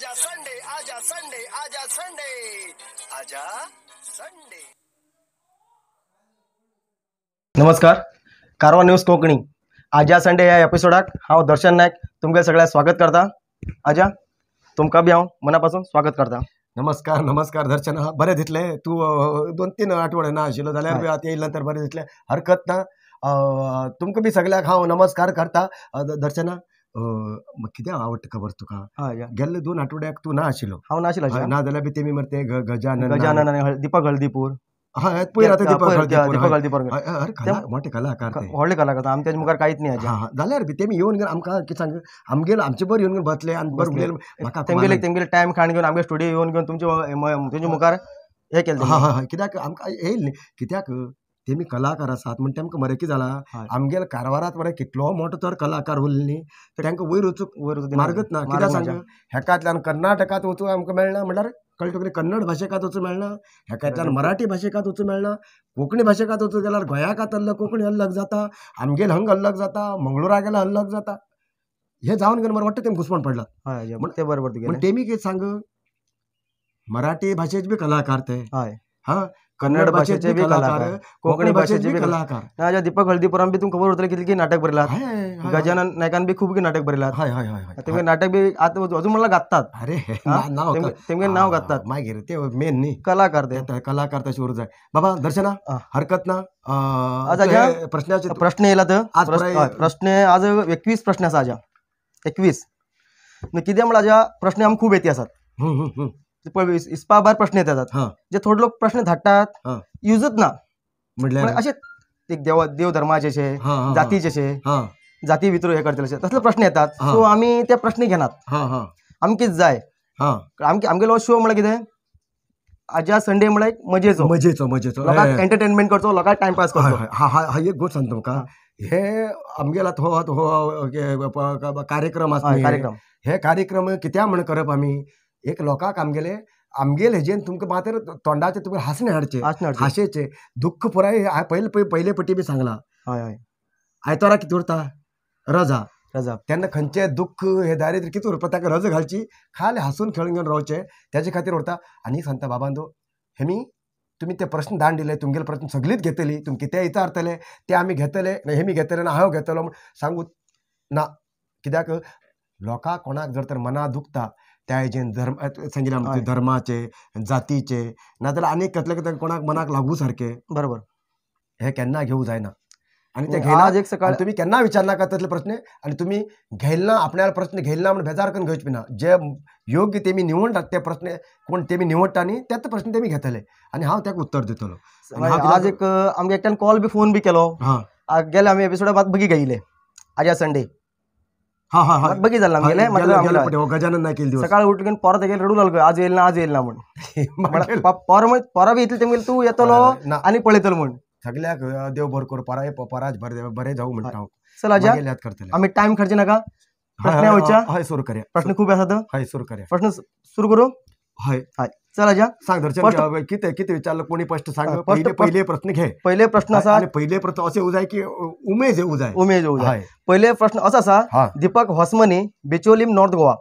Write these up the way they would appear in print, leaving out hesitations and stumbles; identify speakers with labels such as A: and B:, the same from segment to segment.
A: आजा संडे, आजा संडे, आजा संडे, आजा संडे.
B: नमस्कार, कारवार न्यूज कोंकणी आजा संडे ह्या एपिसोडाक हांव दर्शन नायक तुमगे सगळ्यांक स्वागत करता. आजा, तुमकां बी हांव मना पासून स्वागत करता.
C: नमस्कार नमस्कार दर्शन, बरें दिसलें तूं 2-3 आठवडे ना आशिल्लो जाल्यार बी आतां येयल्या नंतर बरें दिसलें, हरकत ना. तुमकां बी सगळ्यांक हांव नमस्कार करता. दर्शना, कितें आवडटा खबर तुका? गेल्ले 2 आठवड्याक तूं ना आशिल्लो.
B: हांव ना आशिल्लो.
C: ना जाल्यार बी तेमी मरे ते गजानन
B: गजानन आनी दीपक हळदीपूर.
C: हय, पयर आतां दीपक हळदीपूर मोठे कलाकार,
B: व्हडले कलाकार, आमी तेजे मुखार कांयच न्ही.
C: जाल्यार बी तेमी येवन आमकां कितें सांग, आमगेलो आमचे बरें येवन बसले आनी बरें उलयले. म्हाका
B: तेमगेले टायम खाण घेवन आमगे स्टुडियो येवन घेवन तुमचे मुखार हें केलें.
C: हां हां, कित्याक आमकां येयल न्ही, कित्याक तेमी कलाकार आसात म्हण तेमकां मरे कितें जाला, आमगेले कारवारांत मरे कितलो मोठो तर कलाकार उरलो न्ही, तांकां वयर वचूंक मार्गच ना. कित्याक सांग, हेकांतल्यान कर्नाटकांत वचूंक आमकां मेळना म्हणल्यार कळटा तुका, कन्नड भाशेकात वचूंक मेळना, हेकांतल्यान मराठी भाशेकात वचूंक मेळना, कोंकणी भाशेकात वचूंक गेल्यार गोंयाकात अलग कोंकणी अलग जाता, आमगेल हंग अलग जाता, मंगळुरा गेल्यार अलग जाता. हें जावन गेलें मरे वाटता तेमकां घुसपण पडलां.
B: ते बरोबर.
C: पूण तेमी कितें सांग, मराठी भाशेचे बी कलाकार ते, हां, कन्नड भाशेचे बी कलाकार, कोंकणी भाशेचे बी कलाकार.
B: ना दीपक हळदीपुरान बी तुमकां खबर उरतलें कितलें नाटक बरयलां, गजानन नायकान बी खूब नाटक बरयलां.
C: हय हय हय,
B: तेमगे नाटक बी आतां अजून म्हणल्यार गाजतात.
C: अरे नांव
B: तेमगे नांव गाजतात.
C: मागीर ते मेन न्ही
B: कलाकार, ते
C: कलाकार तशें उरूंक जाय. बाबा दर्शना, हरकत ना.
B: आज प्रश्नाचे प्रश्न येयला तर प्रश्न आज 21 प्रश्न आसा. आजा 21 कितें म्हणल्यार आजा प्रश्न आमकां खूब येती आसात, इसपा भायर प्रश्न येतात जे थोडे लोक प्रश्न धाडटात युजच ना,
C: म्हटल्यार
B: अशें एक देव धर्माचे अशे, जातीचे अशे, जाती भितर हे करतले अशे तसले प्रश्न येतात. सो आमी ते प्रश्न घेनात. आमकां कितें जाय, आमगेलो शो म्हळ्यार कितें, आजा संडे म्हळ्यार मजेचो
C: मजेचो मजेचो,
B: लोकांक एंटरटेनमेंट करचो, लोकांक टायमपास करचो.
C: हा एक गोश्ट सांगता तुमकां, हे आमगेला हो कार्यक्रम आसा,
B: कार्यक्रम
C: हे कार्यक्रम कित्याक म्हण करप आमी, एक लोकांक आमगेले आमगेले हेजेन तुमकां मात्र तोंडाचें तुमकां हांसणें हाडचें, हांशेचें दुख्ख पुराय पयले पयले पटी बी सांगलां.
B: हय हय,
C: आयतारा कितें उरता, रजा
B: रजा,
C: तेन्ना खंयचें दुख्ख हे दारिद्र्य कितें उरपा, ताका रजा घालची, खाली हांसून खेळून घेवन रावचें, तेजे खातीर उरता. आनी सांगता बाबांनो, हेमी तुमी ते प्रश्न धाड दिले, तुमगेले प्रश्न सगळीच घेतली, तुमी कितें विचारतले ते आमी घेतले, हेमी घेतले ना हांव घेतलो म्हूण सांगू ना, कित्याक लोकांक कोणाक जर तर मना दुखता त्या हेजेन धर्म सांगिल्लें आमचें धर्माचे जातीचे नाजाल्यार आनीक कसले कसले कोणाक मनाक लागू सारकें,
B: बरोबर,
C: हें केन्ना घेवूं जायना. आनी ते घेयना
B: एक सकाळ
C: तुमी केन्ना विचारनाका तसले प्रश्न, आनी तुमी घेयला आपणाले प्रश्न घेयला म्हूण बेजार करून घेवचे ना, जे योग्य तेमी निवडटात ते प्रश्न कोण तेमी निवडटा न्ही तेच प्रश्न तेमी घेतले आनी हांव ताका उत्तर दितलो.
B: आज एक आमगे एकट्यान कॉल बी फोन बी केलो, गेले आमी एपिसोडा मात बगी घेयले आजा संडे.
C: हा हा हा,
B: बगी जालें आमगेलें,
C: गजानन नायक
B: सकाळी उठून परत गेले रडू लागलो, आज येयल ना आज येयल ना म्हूण. पोरा बी येतले तेमगेले, तूं येतलो आनी पळयतलो म्हूण.
C: सगळ्याक देव बरो करूं, पराय पराज बरें जावं म्हणटा हांव.
B: चल आजा, आमी टायम खर्च नाका, प्रश्न वयच्या.
C: हय सुरू करया,
B: प्रश्न खूब आसात.
C: हय सुरू करया,
B: प्रश्न सुरू करूं.
C: हय
B: हय, चल आजा
C: सांग दर्शन, कितें कितें विचारलं कोणी फर्स्ट सांग. पहिले प्रश्न घे.
B: पहिले प्रश्न आसा,
C: पहिले प्रश्न अशें येवं जाय की उमेद येवं जाय,
B: उमेद येवं जाय. पहिले प्रश्न असो आसा, दीपक होसमनी बिचोलीम नॉर्थ गोवा,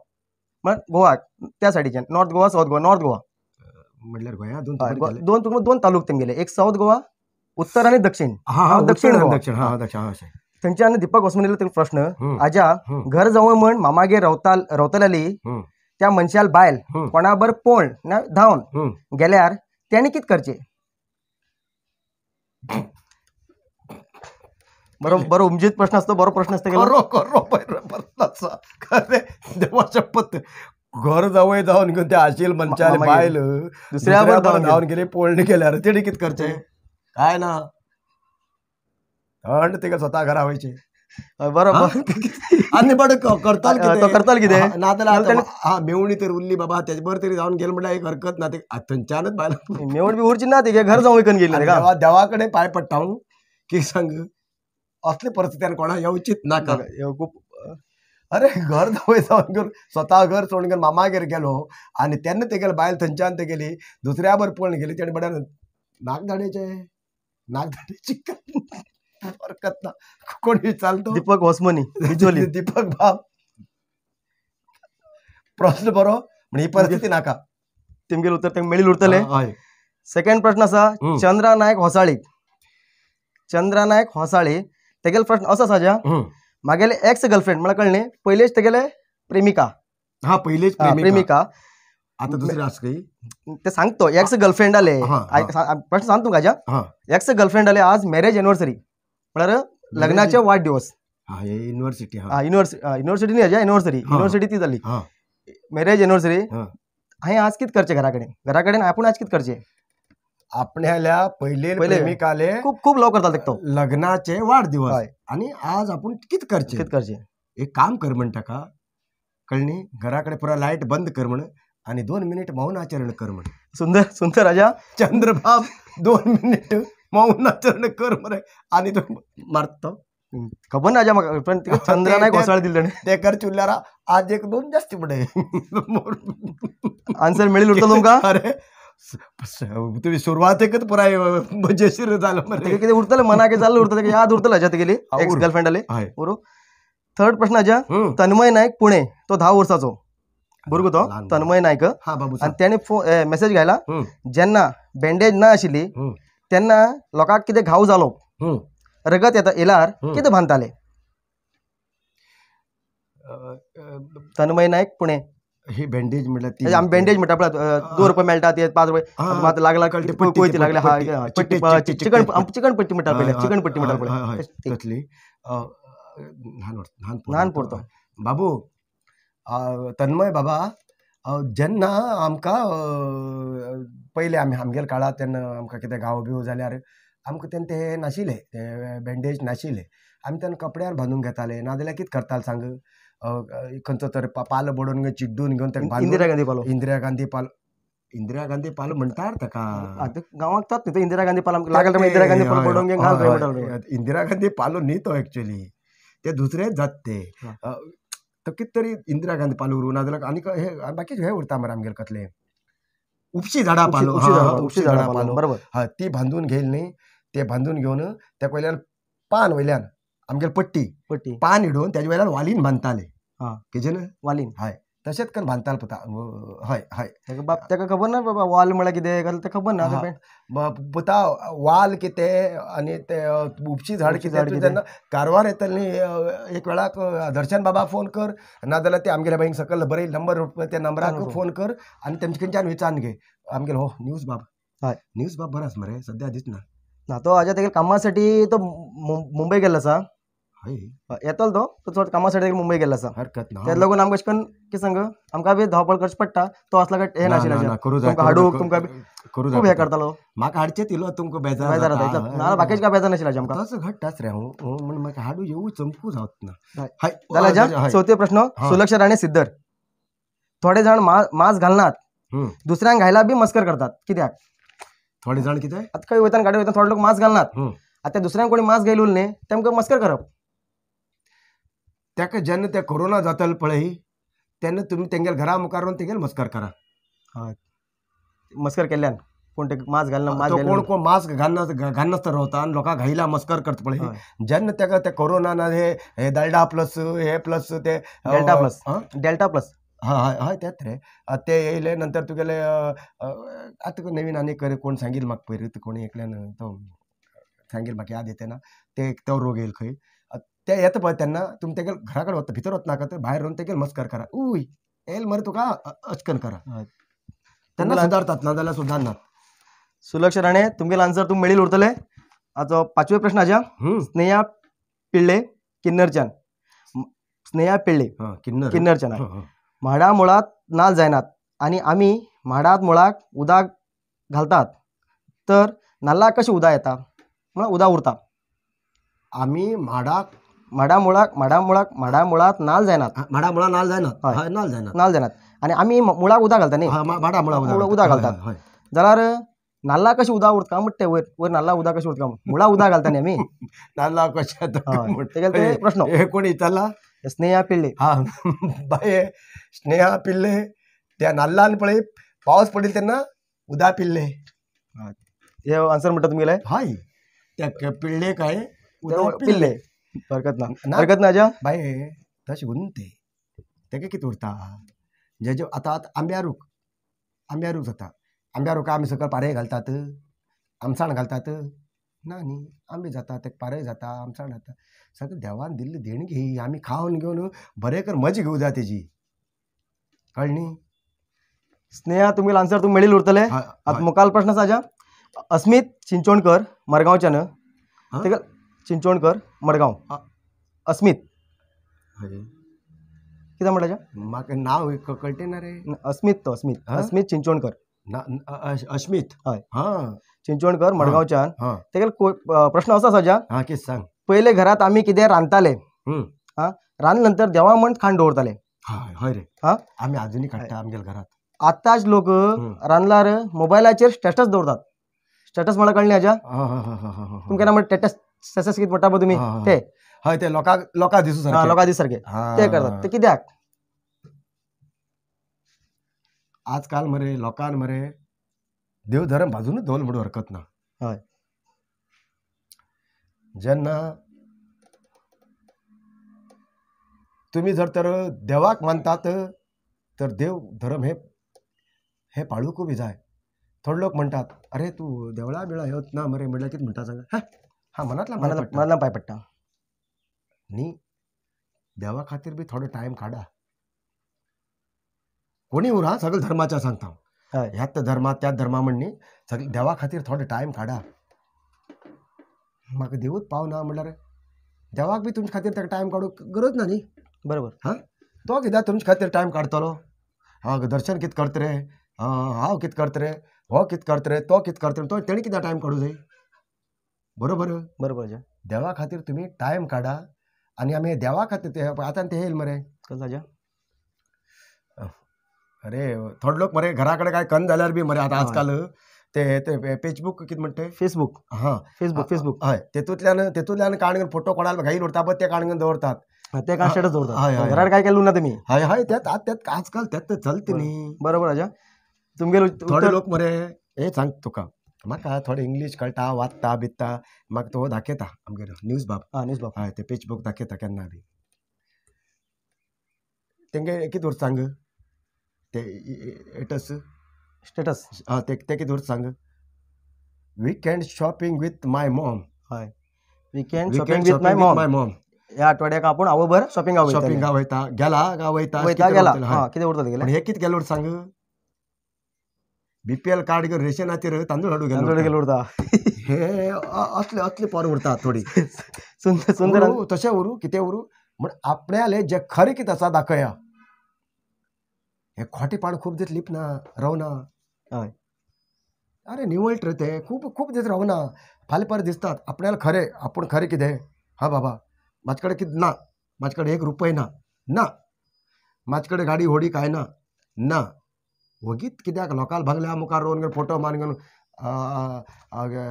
B: म्हळ्यार गोवा त्या सायडीच्यान, north Goa south Goa, north Goa
C: म्हटल्यार गोंया
B: दोन तुमकां दोन तालुक तेमगेले, एक सावथ गोवा उत्तर आनी दक्षिण.
C: दक्षिण दक्षिण, हा दक्षिण.
B: थंयच्यान दीपक होसमनीलो प्रश्न, आजा घर जावं म्हण मामागेर रावतली त्या मनशाल बायल कोणाबर पोण ना धांवन गेल्यार तेणी कितें करचें? बरो बरो उमजीत प्रश्न आसतो, बरो प्रश्न आसता.
C: खरो खरो प्रश्न आसा, खरें देवा शपथ. घर जावंय जावन घेवन त्या आशिल मनशाल बायल
B: दुसऱ्या
C: धांवन गेली पोळणी गेल्यार तेणी कितें करचें? काय ना, थंड तिका स्वता घरा वयचें.
B: बरोबर.
C: आनी बट करताल
B: कितें, करताल कितें
C: नाजाल्यार हा मेवणी तर उरली बाबा तेजे बरें तरी जावन गेलें म्हणल्यार एक हरकत ना, थंयच्यानच बायल
B: मेवण बी उरची ना, तिगे घर जावं विकन गेली.
C: देवा कडेन पांय पडटा हांव की सांग असले परिस्थितीन कोणाक येवचीच नाका.
B: खूब
C: अरे घर जावंय जावन घेवन स्वता घर सोडून घेवन मामागेर गेलो आनी तेन्ना तेगेले बायल थंयच्यान ते गेली दुसऱ्या बर पळोवन गेली, तेणें बड्यान नाक धाडेचें, नाक धाडेची हरकत ना. कोण विचारतो?
B: दीपक होसमनी बिचोली.
C: दीपक बाब प्रश्न बरो म्हणजे ही परिस्थिती नाका.
B: तुमगेले उत्तर तांकां मेळील उरतले. सेकंड प्रश्न आसा चंद्रा नायक होसाळी. चंद्रा नायक होसाळी तेगेलो प्रश्न असो आसा ज्या मागेले एक्स गर्लफ्रेंड म्हळ्यार कळ्ळें पयलेच तेगेले प्रेमिका.
C: हा पयलेच प्रेमिका. आता दुसरी आसा काही
B: ते सांगतो एक्स गर्लफ्रेंड आले. प्रश्न सांग तुमकां हाज्या. एक्स गर्लफ्रेंड आले आज मॅरेज एनिवर्सरी म्हळ्यार लग्नाचे वाढदिवस.
C: युनिव्हर्सिटी
B: युनिव्हर्सिटी न्ही हाज्या एनिवर्सरी युनिव्हर्सिटी ती जाली मॅरेज एनिवर्सरी. हांवें आज कितें करचें घरा कडेन घरा कडेन आपूण आज कितें करचें
C: आपल्याल्या पयले प्रेमिकाले
B: खूब खूब लव करता तो
C: लग्नाचे वाढदिवस आणि आज आपण कितें करचें
B: कितें करचें.
C: एक काम कर म्हण ताका कळ्ळी घरा कडेन पुरा लायट बंद कर म्हण आणि 2 मिनिट मौन आचरण कर म्हण.
B: सुंदर सुंदर राजा
C: चंद्रबाब 2 मिनिट मौन आचरण कर मरे आणि तो मारतो
B: खबर ना राजा म्हाका पण चंद्रा नायक होसाळ दिले ताणें
C: ते कर चुल्यार आज 1-2 जास्ती पडे.
B: आन्सर मेळील उरतलो तुमकां.
C: अरे तुम्ही सुरवातेकच पुराय मजेशीर झालं मरे
B: कितें उरतलें मनाक जाल्लें उरतलें याद उरतलो हाज्या तेगेली एक्स गर्लफ्रेंड आले. बरोबर. थर्ड प्रश्न हाज्या तन्मय नायक पुणे. तो 10 वर्साचो भुरगो तो तन्मय नायक. आनी तेणें मेसेज घायला जेन्ना बँडेज ना आशिल्ली तेन्ना लोकांक कितें घाव जालो रगत येता येयल्यार कितें बांदताले. तन्मय नायक पुणे.
C: ही बँडेज म्हटल्यार
B: आमी बँडेज म्हणटा पळय 2 रुपये मेळटा ते 5 रुपये मात लागला कोयती लागले चिकन चिकन पट्टी म्हणटा पळय चिकन पट्टी म्हणटा पळय
C: तसली. ल्हान
B: ल्हान पोरतो
C: बाबू तन्मय बाबा जेन्ना आमकां पयले आमी आमगेल्या काळार तेन्ना आमकां कितें घाव बिव जाल्यार आमकां तेन्ना ते नाशिल्ले ते बँडेज नाशिल्ले आमी तेन्ना कपड्यार बांदून घेताले नाजाल्यार कितें करताले सांग खंयचो तर पालो बडोवन घेवन चिड्डून घेवन ताका
B: इंदिरा गांधी पालो
C: इंदिरा गांधी पालो इंदिरा गांधी पालो म्हणटार ताका
B: गांवांत तात न्ही इंदिरा गांधी पालो लागले इंदिरा गांधी पालो बडोवन घेवन
C: इंदिरा गांधी पालो न्ही तो एक्चुअली ते दुसरेच जात ते तो कितें तरी इंदिरा गांधी पालो उरूं नाजाल्यार आनी हे बाकीचे हे उरता मरे आमगेले कसले उपशी झाडां पालो
B: उपशी झाडां पालो बरोबर.
C: हय ती बांदून घेयली न्ही ते बांदून घेवन त्या वयल्यान पान वयल्यान आमगेले पट्टी
B: पट्टी
C: पान हिडोवन तेजे वयल्यान वालीन बांदताले. किजें
B: वालीन
C: हय तशेंच करून बांदताले पुता. हय हय
B: ताका बाब ताका खबर ना बाबा वाल म्हळ्यार कितें तें खबर ना
C: पुता वाल कितें आनी ते उपशी झाड कितें तेन्ना कारवार येतले न्ही एक वेळाक दर्शन बाबा फोन कर नाजाल्यार ते आमगेल्या बाईक सकयल बरयल नंबर त्या नंबराक फोन कर आनी तेमचे कडच्यान विचारून घे आमगेलो हो न्यूज बाब.
B: हय
C: न्यूज बाब बरो आसा मरे सद्या दिसना
B: ना तो हाज्या तेगेल्या कामासाठी तो मुंबय गेल्लो आसा. येतलो तो चड कामासाठी मुंबय गेल्लो आसा.
C: हरकत ना
B: तेका लागून आमकां अशें करून कितें सांग आमकां बी धांवपळ करची पडटा. तो असला काय हें नाशिल्लें तुमकां हाडूंक तुमकां खूब हें करतालो
C: म्हाका हाडचें इलो तुमकां बेजार
B: बेजार जाता ना बाकीचे काय बेजार नाशिल्लें आमकां
C: तसो घडटाच रे हांव म्हण म्हाका हाडू येवू चमकू जावत ना.
B: जाल्यार चवथे प्रश्न सुलक्षा राणे सिद्दर. थोडे जाण मास्क घालनात दुसऱ्यांक घायला बी मस्कर करतात कित्याक
C: थोडे जाण कितें
B: आतां खंय वयताना गाडी वयतना थोडे लोक मास्क घालनात आतां दुसऱ्यांक कोणी मास्क घायलो न्ही तेमकां मस्कर करप.
C: ताका जेन्ना ते कोरोना जातले पळय तेन्ना तुमी तेंगेल्या घरा मुखार वचून तेगेल मस्कर करा.
B: हय मस्कर केल्ल्यान कोण ते मास्क घालना मास्क
C: कोण कोण मास्क घालनासतना रावता आनी लोकांक घायला मस्कर करता पळय जेन्ना ताका ते कोरोना ना हे डेल्टा प्लस हे प्लस ते
B: डेल्टा प्लस डेल्टा प्लस
C: हय हय हय तेंच रे ते येयले नंतर तुगेले आतां नवीन आनी कोण सांगील म्हाका पयर कोणी एकल्यान तो सांगील म्हाका याद येता ना ते तो रोग येयल खंय ते येता पळय तेन्ना तुमी तेगेल घरा कडेन वता भितर वचनाका तर भायर रावन तेगेल मस्कर करा उय येयल मरे तुका अचकन करा तेन्ना सुदारतात ना जाल्यार सुदारनात.
B: सुलक्षा राणे तुमगेलो आन्सर तुमकां मेळील उरतले. आतां पांचवे प्रश्न हाज्या स्नेहा पिळ्ळे किन्नरच्यान. स्नेहा पिळ्ळे किन्नरच्यान. माडा मुळात नाल जायनात आनी आमी माडात मुळाक उदक घालतात तर नाल्लाक कशें उदक येता म्हळ्यार उदक उरता.
C: आमी माडाक
B: माडा मुळाक माडा मुळाक माडा मुळात नाल जायनात
C: माडा मुळाक नाल जायनात नाल जायनात
B: नाल जायनात आनी आमी मुळाक उदक घालता न्ही
C: माडा मुळाक
B: उदक घालतात जाल्यार नाल्ला कशें उदक उरता म्हणटा वयर वयर नाल्ला उदक कशें उरता मुळाक उदक घालता न्ही आमी
C: नाल्ला कशें
B: तेगेलें ते प्रश्न.
C: हे कोण विचारला
B: स्नेहा पिळ्ळे.
C: हा बाये स्नेहा पिल्ले त्या नाल्लान पळय पावस पडिल्लो तेन्ना उदक पिल्ले.
B: हे आन्सर म्हणटा तुमगेले.
C: हय त्या पिल्ले काय उदक
B: पिल्ले हरकत ना हरकत ना आज्या
C: बाये तशें उरना तें तेका कितें उरता जे जे आतां आतां आंब्या रूख, आंब्या रूख जाता, आंब्या रुखा आमी सकयल पारय घालतात, आमसाण घालतात ना न्ही, आंबे जाता तेका पारय जाता, आमसाण जाता, सगळें देवान दिल्ली देणगी ही आमी खावन घेवन बरें कर मजा घेवं जाय तेजी, कळ्ळें न्ही.
B: स्नेहा तुमगेलो आन्सर तुमकां मेळिल्लें उरतलें. आतां मुखार प्रश्न आसा हाज्या अस्मित चिंचोणकर मडगांवच्यान, तेका चिंचोणकर मडगांव अस्मित कितें म्हणटा?
C: म्हाका नांव कळटे ना रे.
B: अस्मित तो अस्मित, अस्मित चिंचोणकर.
C: अस्मित
B: हय, हां चिंचोणकर मडगांवच्यान. तेगेलो प्रश्न असो आसा हाज्या,
C: हां कितें सांग.
B: पयले घरांत आमी कितें रांदताले, हां रांदले नंतर देवा म्हण खाण दवरताले.
C: हय हय रे,
B: हां
C: आमी आजुनूय काडटा आमगेल्या घरांत.
B: आतांच लोक रांदल्यार मोबायलाचेर स्टेटस दवरतात. स्टेटस म्हळ्यार कळ्ळें हाज्या? तुमकां केन्ना म्हणटा स्टेटस, स्टेटस कितें म्हणटा पळय तुमी ते?
C: हय ते लोकांक, लोकांक दिसूं सारकें,
B: लोकांक दिसूं सारकें ते करतात. ते कित्याक?
C: आजकाल मरे लोकांक मरे देव धर्म बाजूनच दवरलो म्हणून हरकत ना.
B: हय
C: जेन्ना तुमी जर तर देवाक मानतात तर देव धर्म हे हे पाळूंकूय बी जाय. थोडे लोक म्हणटात अरे तूं देवळा बिळा येत ना मरे, म्हणल्यार कितें म्हणटा सांग, हां मनांतल्यान
B: मनांतल्यान पांय पडटा
C: न्ही. देवा खातीर बी थोडो टायम काडा, कोणी उर, हां सगळे धर्माच्या सांगता हांव, ह्याच धर्मा त्याच धर्मा म्हण न्ही, सगळे देवा खातीर थोडो टायम काडा. म्हाका देवूच पावना म्हणल्यार देवाक बी तुमचे खातीर ताका टायम काडूंक गरज ना न्ही.
B: बरोबर.
C: हां तो कित्याक तुमचे खातीर टायम काडटलो? हां दर्शन कितें करता रे, हांव कितें करता रे, हो कितें करता रे, तो कितें करता रे, तो तेणी कित्याक टायम काडूं जाय? बरोबर
B: बरोबर.
C: देवा खातीर तुमी टायम काडा. आनी आमी देवा खातीर ते आतां ते येयल मरे
B: कसो?
C: अरे थोडे लोक मरे घरा कडेन काय कन जाल्यार बी मरे आतां आजकाल ते ते फेसबूक कितें म्हणटा ते?
B: फेसबूक,
C: हां
B: फेसबूक, फेसबूक
C: हय तेतूंतल्यान तेतूंतल्यान काडून फोटो कोणाक घाईल उरता पळय ते काडून दवरतात,
B: ते काय स्टेटस दवरतात, घरार काय केलं ना तुमी.
C: हय हय त्यात त्यात आजकाल त्यात चलता न्ही.
B: बरोबर आजा तुमगेलो.
C: थोडे लोक मरे हे सांग तुका, म्हाका थोडे इंग्लीश कळटा, वाचता बित्ता, म्हाका तो दाखयता आमगेलो न्यूज बाब.
B: हां न्यूज बाब,
C: हय ते फेसबूक दाखयता केन्ना बी. तेंगे कितें उरता सांग, ते एटस
B: स्टेटस,
C: हां ते कितें उरता सांग, weekend shopping with my mom.
B: हय weekend shopping with my mom.
C: My mom.
B: ह्या आठवड्याक आपूण आवय शॉपिंगा वयता,
C: शॉपिंगा वयता, गेला काय वयता,
B: वयता गेला, हां कितें उरता गेलें.
C: हे कितें गेलो सांग, बीपीएल कार्ड घेवन रेशनाचेर तांदूळ हाडूंक
B: गेलो, गेलो उरता.
C: हे असले असले पोर उरता थोडी.
B: सुंदर सुंदर
C: तशें उरूं कितें उरूं म्हण आपणाले जे खरें कितें आसा दाखया. हे खोटेपण खूब दीस लिपना रावना.
B: हय
C: अरे निवळट रे ते, खूब खूब दीस रावना, फाल्यां परत दिसतात आपणाले खरें, आपूण खरें कितें. हां बाबा म्हाजे कडेन कितें ना, म्हाजे कडेन एक रुपय ना, ना म्हाजे कडेन गाडी होडी कांय ना, ना वगीत कित्याक लोकांक बंगल्या मुखार रोवन फोटो मारून घेवन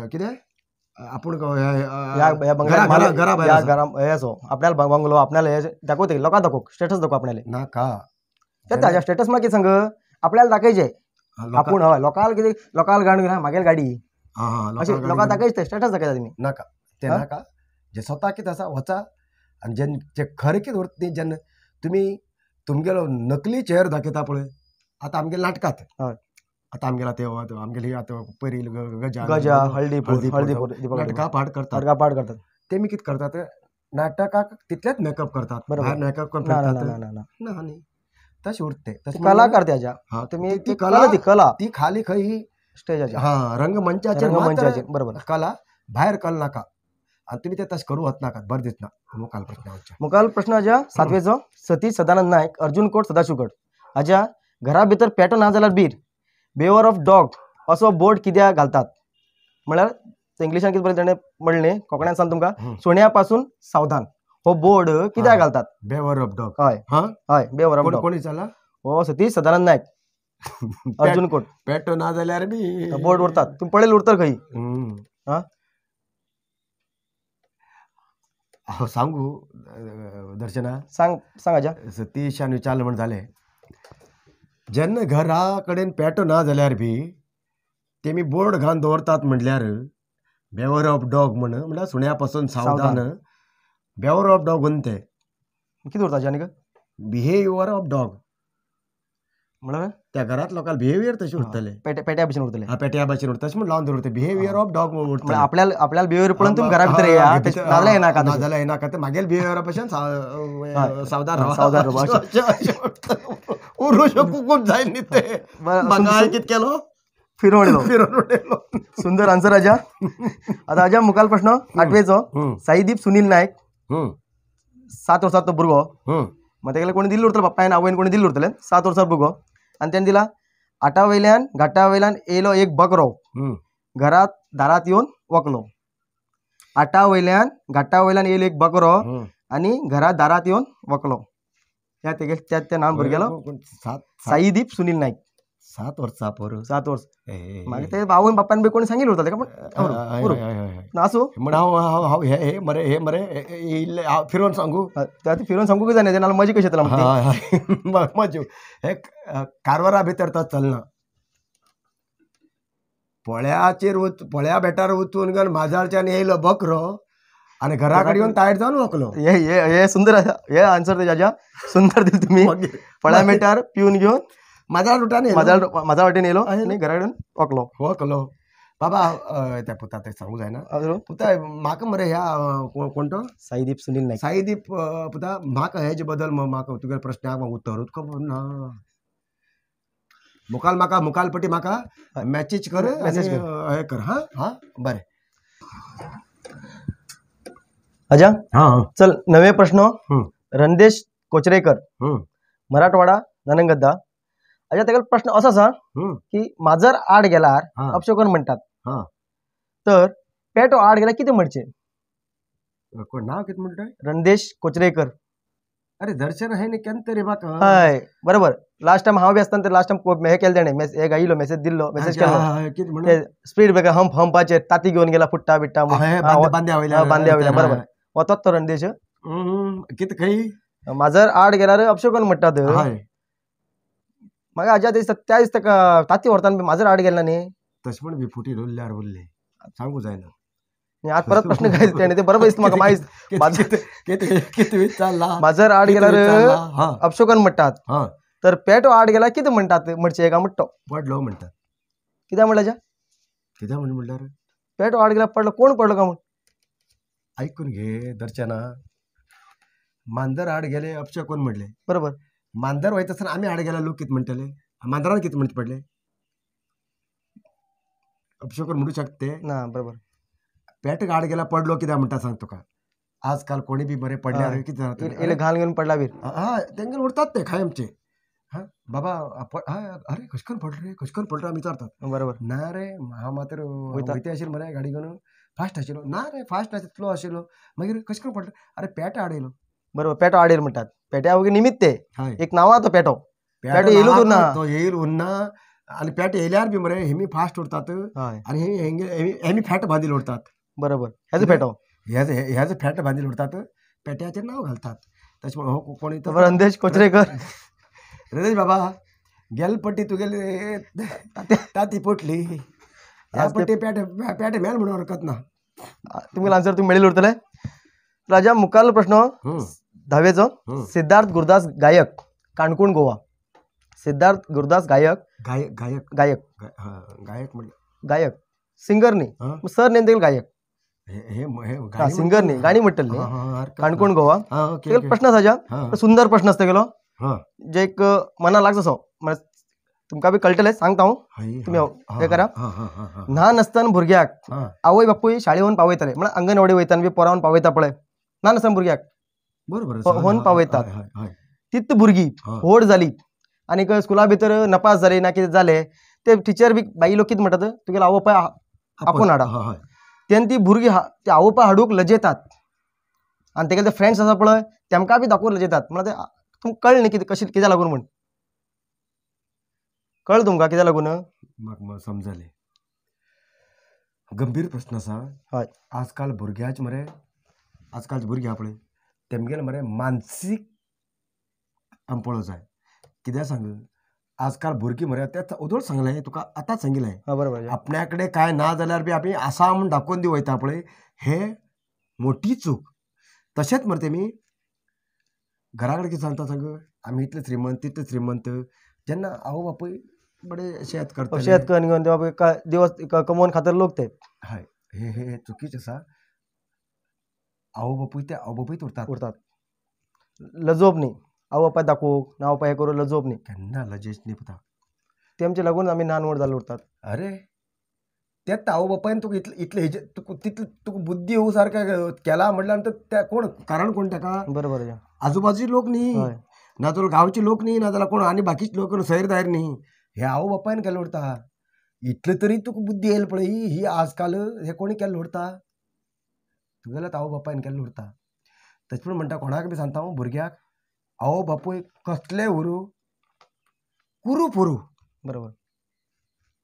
C: कितें आपूण
B: घरा आपल्याला बंगलो आपल्याला हे दाखवते लोकांक दाखोवंक, स्टेटस दाखोवंक आपणाले
C: नाका.
B: ताज्या स्टेटस मागीर सांग आपल्याला दाखयचे आपूण. हय लोकांक कितें, लोकांक गाण घेवन मागेल गाडी अशें लोकांक दाखयचे, स्टेटस दाखयता तुमी.
C: नाका ते नाका, जे स्वता कितें आसा वचा. आनी जेन्ना जे खरें कितें उरता न्ही, जेन्ना तुमी तुमगेलो नकली चेहरो दाखयता पळय. आतां आमगेले नाटकांत, आतां आमगेले आतां आमगेली आतां पयर गजा
B: गजा हळदीपूर हळदीपूर
C: नाटकां पाठ करतात,
B: नाटकां पाठ करतात.
C: तेमी कितें करतात, नाटकाक तितलेच मेकअप करतात,
B: बरोबर
C: मेकअप करून
B: ना
C: न्ही तशें उरता तें.
B: कलाकार त्याच्या तुमी ती कला, ती कला
C: ती खाली खंय
B: स्टेजाचेर,
C: हां रंगमंचाचेर,
B: रंगमंचाचेर बरोबर
C: कला, भायर कल नाका. आनी तुमी ते तशें करूं वचनाकात, बरें दिसना. मुखाल प्रश्न आमच्या,
B: मुखाल प्रश्न हाज्या सातवेचो, सतीश सदानंद नायक अर्जुन कोट सदाशिवगड. हाज्या घरा भितर पेटो ना जाल्यार बीर, बेवर ऑफ डॉग असो बोर्ड कित्याक घालतात? म्हळ्यार इंग्लिशान कितें बरें ताणें म्हणलें, कोंकण्यान सांग तुमकां, सुण्या पासून सावधान हो बोर्ड कित्याक घालतात?
C: Beware of dog.
B: हय हय बेवर ऑफ डॉग.
C: कोण विचारला?
B: हो सतीश सदानंद नायक अर्जुन कोट.
C: पेटो ना जाल्यार बी
B: बोर्ड उरतात, तुमी पळयलें उरता खंय. हां
C: हांव सांगू दर्शना,
B: सांग सांग आज्या.
C: सतीशान विचारलें म्हण जालें, जेन्ना घरा कडेन पेटो ना जाल्यार बी तेमी बोर्ड घालून दवरतात म्हणल्यार बेवर ऑफ डॉग म्हण, म्हणल्यार सुण्या पासून सावधान, बेवर ऑफ डॉग म्हण ते
B: कितें उरता आनी
C: बिहेवियर ऑफ डॉग.
B: म्हणल्यार
C: त्या घरात लोकांक बिहेवियर तशें उरतलें,
B: पेट्या भशेन उरतलें.
C: पेट्या भशेन उरता तशें म्हूण लावन दवरता, बिहेवियर ऑफ डॉग उरता.
B: आपल्याला आपल्याला बिहेवियर पळोवन तुमी घरा भितर येया, नाजाल्यार येनाका,
C: नाजाल्यार येनाका. ते मागेल बिहेवियरा भशेन सावधान
B: सावधान
C: उरू शकूंक जाय न्ही ते. म्हाका कितें केलो
B: फिरोवन येयलो,
C: फिरोवन उडयलो.
B: सुंदर आन्सर आजा. आतां आजा मुखाल प्रश्न आठवेचो. साईदीप सुनील नायक, 7 वर्सां तो भुरगो, मग तेगेले कोणी दिल्लो उरतलो, बापायन आवयन कोणी दिल्लो उरतलें. 7 वर्सां भुरगो आनी तेणें दिला आठा वयल्यान घाटा वयल्यान येयलो एक बकरो, घरात दारात येवन वकलो. आठा वयल्यान घाटा वयल्यान येयलो एक बकरो आनी घरात दारात येवन वकलो. ह्या तेगे त्या नांव भुरग्यालो साईदीप सुनील नायक.
C: 7 वर्सां पोर,
B: 7 वर्स. मागीर ते आवयन बापायन बी कोणी सांगिल्लें उरता तेका, पूण आसूं
C: म्हण हांव हांव हे मरे हे मरे इल्लें हांव फिरोवन सांगू,
B: ते फिरोवन सांगूंक जायना, नाजाल्यार मजा कशी येतली आमकां.
C: मजा हे कारवारा भितर तो चलना. पोळ्याचेर पोळ्या बेटार वचून घेवन माजाळच्यान येयलो बकरो आनी घरा कडेन येवन तायट जावन वकलो.
B: हे हे सुंदर आसा हे आन्सर तेज्या, सुंदर दिली तुमी. पोळ्या बेटार पिवन घेवन
C: माजाळ रुटान
B: माजाळ वाटेन येयलो आनी घरा कडेन वकलो.
C: वकलो बाबा. त्या पुता ते सांगू जायना पुता म्हाका मरे ह्या कोण तो
B: साईदीप सुनील नायक.
C: साईदीप पुता म्हाका हेजे बद्दल म्हाका तुगेल्या प्रश्नाक म्हाका उत्तरूच खबर ना. मुखाल म्हाका मुखाल पटी म्हाका मॅचीज कर,
B: मॅसेज कर,
C: हे कर. हां हां बरें
B: आजा. हां चल नवे प्रश्न. रणदेश कोचरेकर, मराठवाडा ननंगद्दा. आजा तेगेलो प्रश्न असो आसा की माजर आड गेल्यार अपशकून म्हणटात, तर पेटो आड गेल्यार कितें म्हणचें?
C: कोण नांव कितें म्हणटा?
B: रणदेश कोचरेकर.
C: अरे दर्शन आहे न्ही केन्ना तरी म्हाका.
B: हय बरोबर. लास्ट टायम हांव बी आसतना लास्ट टायम हे केलें तेणें, हे गायलो मेसेज दिल्लो, मेसेज केलो स्पीड ब्रेकर हंप हंपाचेर ताती घेवन गेला फुट्टा बिट्टा
C: बांद्या
B: वयल्या. बरोबर वतात तो रणदेश.
C: कितें खंय
B: माजर आड गेल्यार अपशकून म्हणटात. म्हाका आजा दिसता त्या दिसता ताती व्हरतना माजर आड गेला न्ही,
C: तशें म्हण विफुटी उरल्यार उरले सांगू जायना.
B: आतां परत प्रश्न काय तेणें ते बरोबर दिसता म्हाका.
C: मागीर
B: माजर आड गेल्यार अपशकून म्हणटात, तर पेटो आड गेल्यार कितें म्हणटात म्हणचें काय म्हणटो
C: पडलो म्हणटात.
B: कित्याक म्हणलें आजा?
C: कित्याक म्हण म्हणल्यार
B: पेटो आड गेल्यार पडलो, कोण पडलो काय म्हूण?
C: आयकून घे दर्शना, मांजर आड गेले अपशकून म्हणलें
B: बरोबर.
C: मांजर वयता आसतना आमी आड गेल्यार लोक कितें म्हणटले? मांजरान कितें म्हणचे पडलें? अपशकून म्हणू शकता ते
B: ना. बरोबर.
C: पेट आड गेल्यार पडलो कित्याक म्हणटा सांग तुका? आजकाल कोणी बी बरें पडल्यार कितें जाता,
B: घाल घेवन पडला बी
C: हय तेंगेर उरतात ते कायमचे. हां बाबा अरे कशें करून पडलो रे, कशें करून पडलो आमी विचारतात.
B: बरोबर.
C: ना रे हांव मात्र वयता आशिल्लो मरे गाडी घेवन, फास्ट आशिल्लो. ना रे फास्ट नाशिल्लो स्लो आशिल्लो. मागीर कशें करून पडलो? अरे पेट आड येयलो.
B: बरोबर पेटो आड येयलो म्हणटात. पेट्या वगैरे निमित्त एक नांव तो पेटो, पेटो येयलो उरना,
C: तो येयल उरना. आनी पेट येयल्यार बी मरे हेमी फास्ट उरतात आनी हेमी फॅट बांदिल उरतात.
B: बरोबर. हेजो पेटो
C: हेजो फॅट बांदिल उरतात, पेट्याचें नांव घालतात. तशें म्हण हो कोण
B: रणदेश कोचरेकर.
C: रणदेश बाबा गेल पट्टी तुगेली ताती पोटली, ह्या पट्टी पेट पेट मेल म्हणून हरकत ना.
B: तुमकां आन्सर तुमी मेळिल्ले उरतले. राजा मुखारलो प्रश्न धावेचो. सिद्धार्थ गुरुदास गायक, काणकोण गोवा. सिद्धार्थ गुरुदास गायक,
C: गायक गायक
B: गायक
C: गायक म्हणल्यार
B: गायक सिंगर न्ही, सर नेम तेगेलो गायक, सिंगर न्ही, गाणी म्हणटले न्ही. काणकोण गोवा. तेगेलो प्रश्न आसा, सुंदर प्रश्न आसा तेगेलो, जे एक मना लागता असो, तुमकां बी कळटलें सांगता हांव, तुमी हें करा. ल्हान आसतना भुरग्याक आवय बापूय शाळेवन पावयताले, म्हळ्यार अंगणवाडी वयतना बी पोरावन पावयता पळय, ल्हान आसतना भुरग्याक
C: बरोबर
B: होन पावयतात. तीच भुरगीं व्हड जाली आनीक स्कुला भितर नपास जाली ना कितें जालें, ते टिचर बी बाई लोक कितें म्हणटात, तुगेलो आवय बापाय आपोवन हाडा. तेन्ना ती भुरगीं ते आवय बापाय हाडूंक लजेतात आनी तेगेले ते फ्रेंड्स आसा पळय तेमकां बी दाखोवंक लजेतात. म्हळ्यार ते तुमकां कळ्ळें न्ही कितें कशें कित्याक लागून म्हूण कळ्ळें तुमकां कित्याक लागून?
C: म्हाका समजलें. गंभीर प्रश्न आसा.
B: हय.
C: आजकाल भुरग्याच मरे, आजकालचे भुरगे आहा पळय तेमगेले मरे मानसीक आमी पळोवंक जाय. कित्याक सांग, आजकाल भुरगीं मरे तें ओदोळ सांगलें तुका, आतांच सांगिल्लें,
B: बरोबर.
C: आपल्या कडेन कांय ना जाल्यार बी आमी आसा म्हूण दाखोवन दी वयता पळय, हे मोठी चूक. तशेंच मरे तेमी घरा कडेन कितें सांगता सांग, आमी इतले श्रीमंत तितले श्रीमंत, जेन्ना आवय बापूय बडे शेत करता,
B: शेत करून घेवन ते दिवस कमोवन खातर लोक ते.
C: हय, हे हे चुकीच आसा. आवय बापूय ते आवय बापूयच उरतात
B: उरतात लजोवप न्ही, आवय बापाय दाखोवंक ना आवय बापाय हें करूं लजोवप न्ही,
C: केन्ना लजेच न्ही पुता.
B: तेमचे लागून आमी ल्हान व्हड जाल्ले उरतात.
C: अरे तेच आवय बापायन तुका इतले इतले हेजे तुका तितले तुका बुद्धी येवं सारकें केला म्हणल्यार नंतर त्या कोण कारण कोण ताका?
B: बरोबर,
C: आजूबाजूचे लोक न्ही, ना जाल्यार गांवचे लोक न्ही, ना जाल्यार कोण आनी बाकीचे लोक सैर दायर न्ही, हे आवय बापायन केल्लें उरता. इतले तरी तुका बुद्धी येयली पळय ही आजकाल हे कोणी केल्लें उरता, तुगेल्याच आवय बापायन केल्लें उरता. तशें म्हूण म्हणटा कोणाक बी सांगता हांव भुरग्याक, आवय बापूय कसलेय उरूं कुरूप उरूं.
B: बरोबर,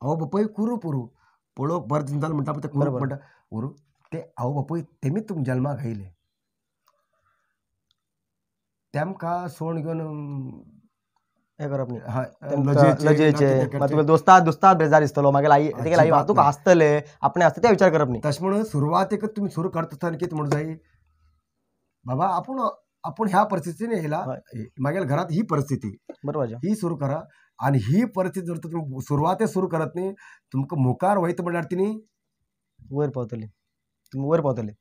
C: आवय बापूय कुरूप उरूं, पळोवंक बरें दिसना जाल्यार म्हणटा पळय ते कुरूप म्हणटा उरूं, ते आवय बापूय तेमीच तुमकां जल्माक आयले, तेमकां सोण घेवन
B: हें करप न्ही. हय, लजेचें तुका दोस्ता दोस्ता बेजार दिसतलो, मागीर आई तेगेले आई तुका हांसतले, आपणें हांसता ते विचार करप न्ही.
C: तशें म्हणून सुरवातेक तुमी सुरू करता आसतना कितें म्हणूं जाय, बाबा आपूण आपूण ह्या परिस्थितीन येयला, मागीर घरांत ही परिस्थिती,
B: बरोबर,
C: ही सुरू करा. आनी ही परिस्थिती जर तुमी सुरवाते सुरू करत न्ही, तुमकां मुखार वयता म्हणल्यार तिणी
B: वयर पावतली, तुमी वयर पावतले.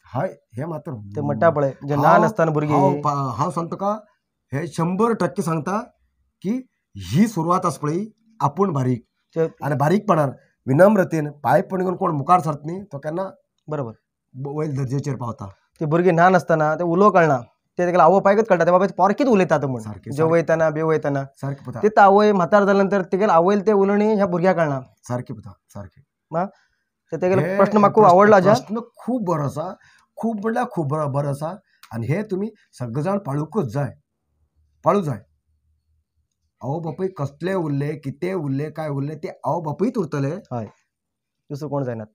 C: हय, हें मात्र
B: ते म्हणटा पळय जे ल्हान आसतना भुरगीं,
C: हांव सांगता तुका हे 100% सांगता की ही सुरवात आसा पळय आपूण बारीक आनी बारीकपणान विनम्रतेन पांयपण घेवन कोण मुखार सरता न्ही तो केन्ना
B: बरोबर
C: वयल दर्जेचेर पावता.
B: ते भुरगीं ल्हान आसतना ते उलोवंक कळना, ते तेगेले आवय बापायकच कळटा ते बाबा पोर कितें उलयता म्हूण, जेवयतना बेवयतना
C: सारकें पुता.
B: ते आवय म्हातार जाल्या नंतर तेगेले आवयल ते उलोवणी ह्या भुरग्याक कळना.
C: सारकें पुता, सारकें.
B: ते तेगेले प्रश्न म्हाका खूब आवडलो.
C: प्रश्न खूब बरो आसा, खूब म्हणल्यार खूब बरो आसा. आनी हे तुमी सगळे जाण पाळूंकच जाय, पाळूं जाय. आवय बापूय कसले उरले, कितें उरले, काय उरले, ते आवय बापूयच उरतले.
B: हय, दुसरो कोण जायनात.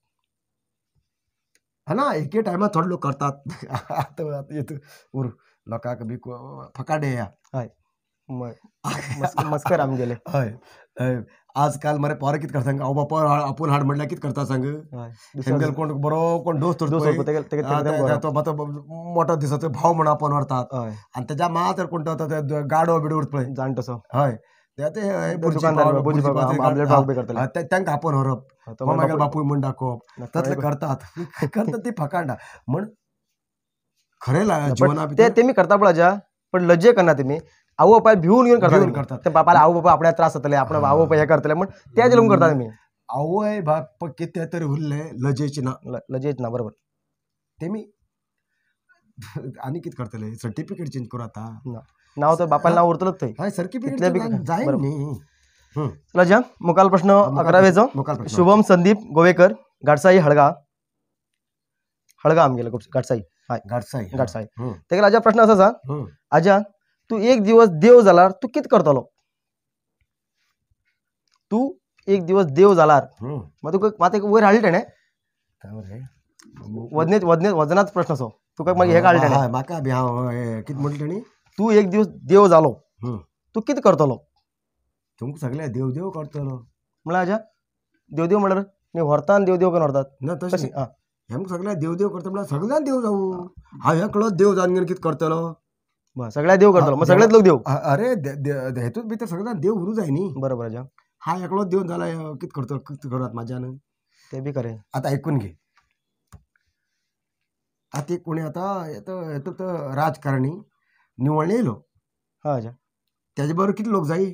C: हा ना, एके टायमार थोडे लोक करतात. आतां आतां उर लोकांक बी फकाडे या.
B: हय, मस्कर आमगेले.
C: हय हय, आजकाल मरे पोरां कितें करता सांग, आवय बापाय आपोवन हाड म्हणल्यार कितें करता सांग, तेमगेलो कोण बरो कोण दोस्त तो मातो मोटो दिसता भाव म्हण आपोवन व्हरतात, आनी तेज्या मात कोण तो गाडो बिडो उरता पळय
B: जाणटो.
C: हय, तांकां आपोवन व्हरप, मागीर बापूय म्हण दाखोवप, तसलें करतात करतात ती फकांडा म्हण खरें जिवना
B: ते तेमी करता पळय, पण लजे करना तेमी आवय बापाय भिवून घेवन करतात. ते बापाला आवय बापाय आपणाक त्रास जातले, आपण आवय बापाय हें करतले म्हण ते लागून करता तेमी.
C: आवय बाप कितें तरी उरले लजेच ना,
B: लजेच ना. बरोबर,
C: तेमी आनी कितें करतले, सर्टिफिकेट चेंज करूं आतां
B: नांव तर बापायला नांव उरतलोच थंय.
C: हय, सर्टिफिकेट जाय न्ही.
B: लजा मुखाल प्रश्न 11वेचो, शुभम संदीप गोवेकर, घाटसाई, हळगा. हळगा आमगेलो घाटसाई. हय,
C: घाटसाई,
B: घाटसाई. तेगेलो आजा प्रश्न आसा, आजा तूं एक दिवस देव जाल्यार तूं कितें करतलो? तूं एक दिवस देव जाल्यार मात तुका मात एक वयर हाडलें तेणें, वजने वजने वजनाच प्रश्न असो तुका मागीर हें काडलें तेणें.
C: म्हाका बी हांव कितें म्हणलें तेणी,
B: तूं एक दिवस देव जालो तूं कितें करतलो?
C: तुमकां सगळें देव देव करतलो
B: म्हणल्यार आजा देव देव म्हणल्यार न्ही व्हरता आनी देव देव करून व्हरतात
C: ना, तशें हें सगळें देव देव करता म्हणल्यार सगळ्यान देव जावं. हांव एकलो देव जावन कितें करतलो?
B: सगळ्या देव करतलो मग सगळेच लोक देव.
C: अरे हेतूच भितर सगळ्यान देव उरूं जाय न्ही.
B: बरोबर आजा,
C: हा एकलो देव जाल्यार कितें करतलो, कितें करत म्हाज्यान?
B: ते बी खरें.
C: आतां आयकून घे, आतां एक कोणी आतां हेतूंत राजकारणी निवळणे येयलो.
B: हय आजा,
C: तेजे बरोबर कितले लोक जाय?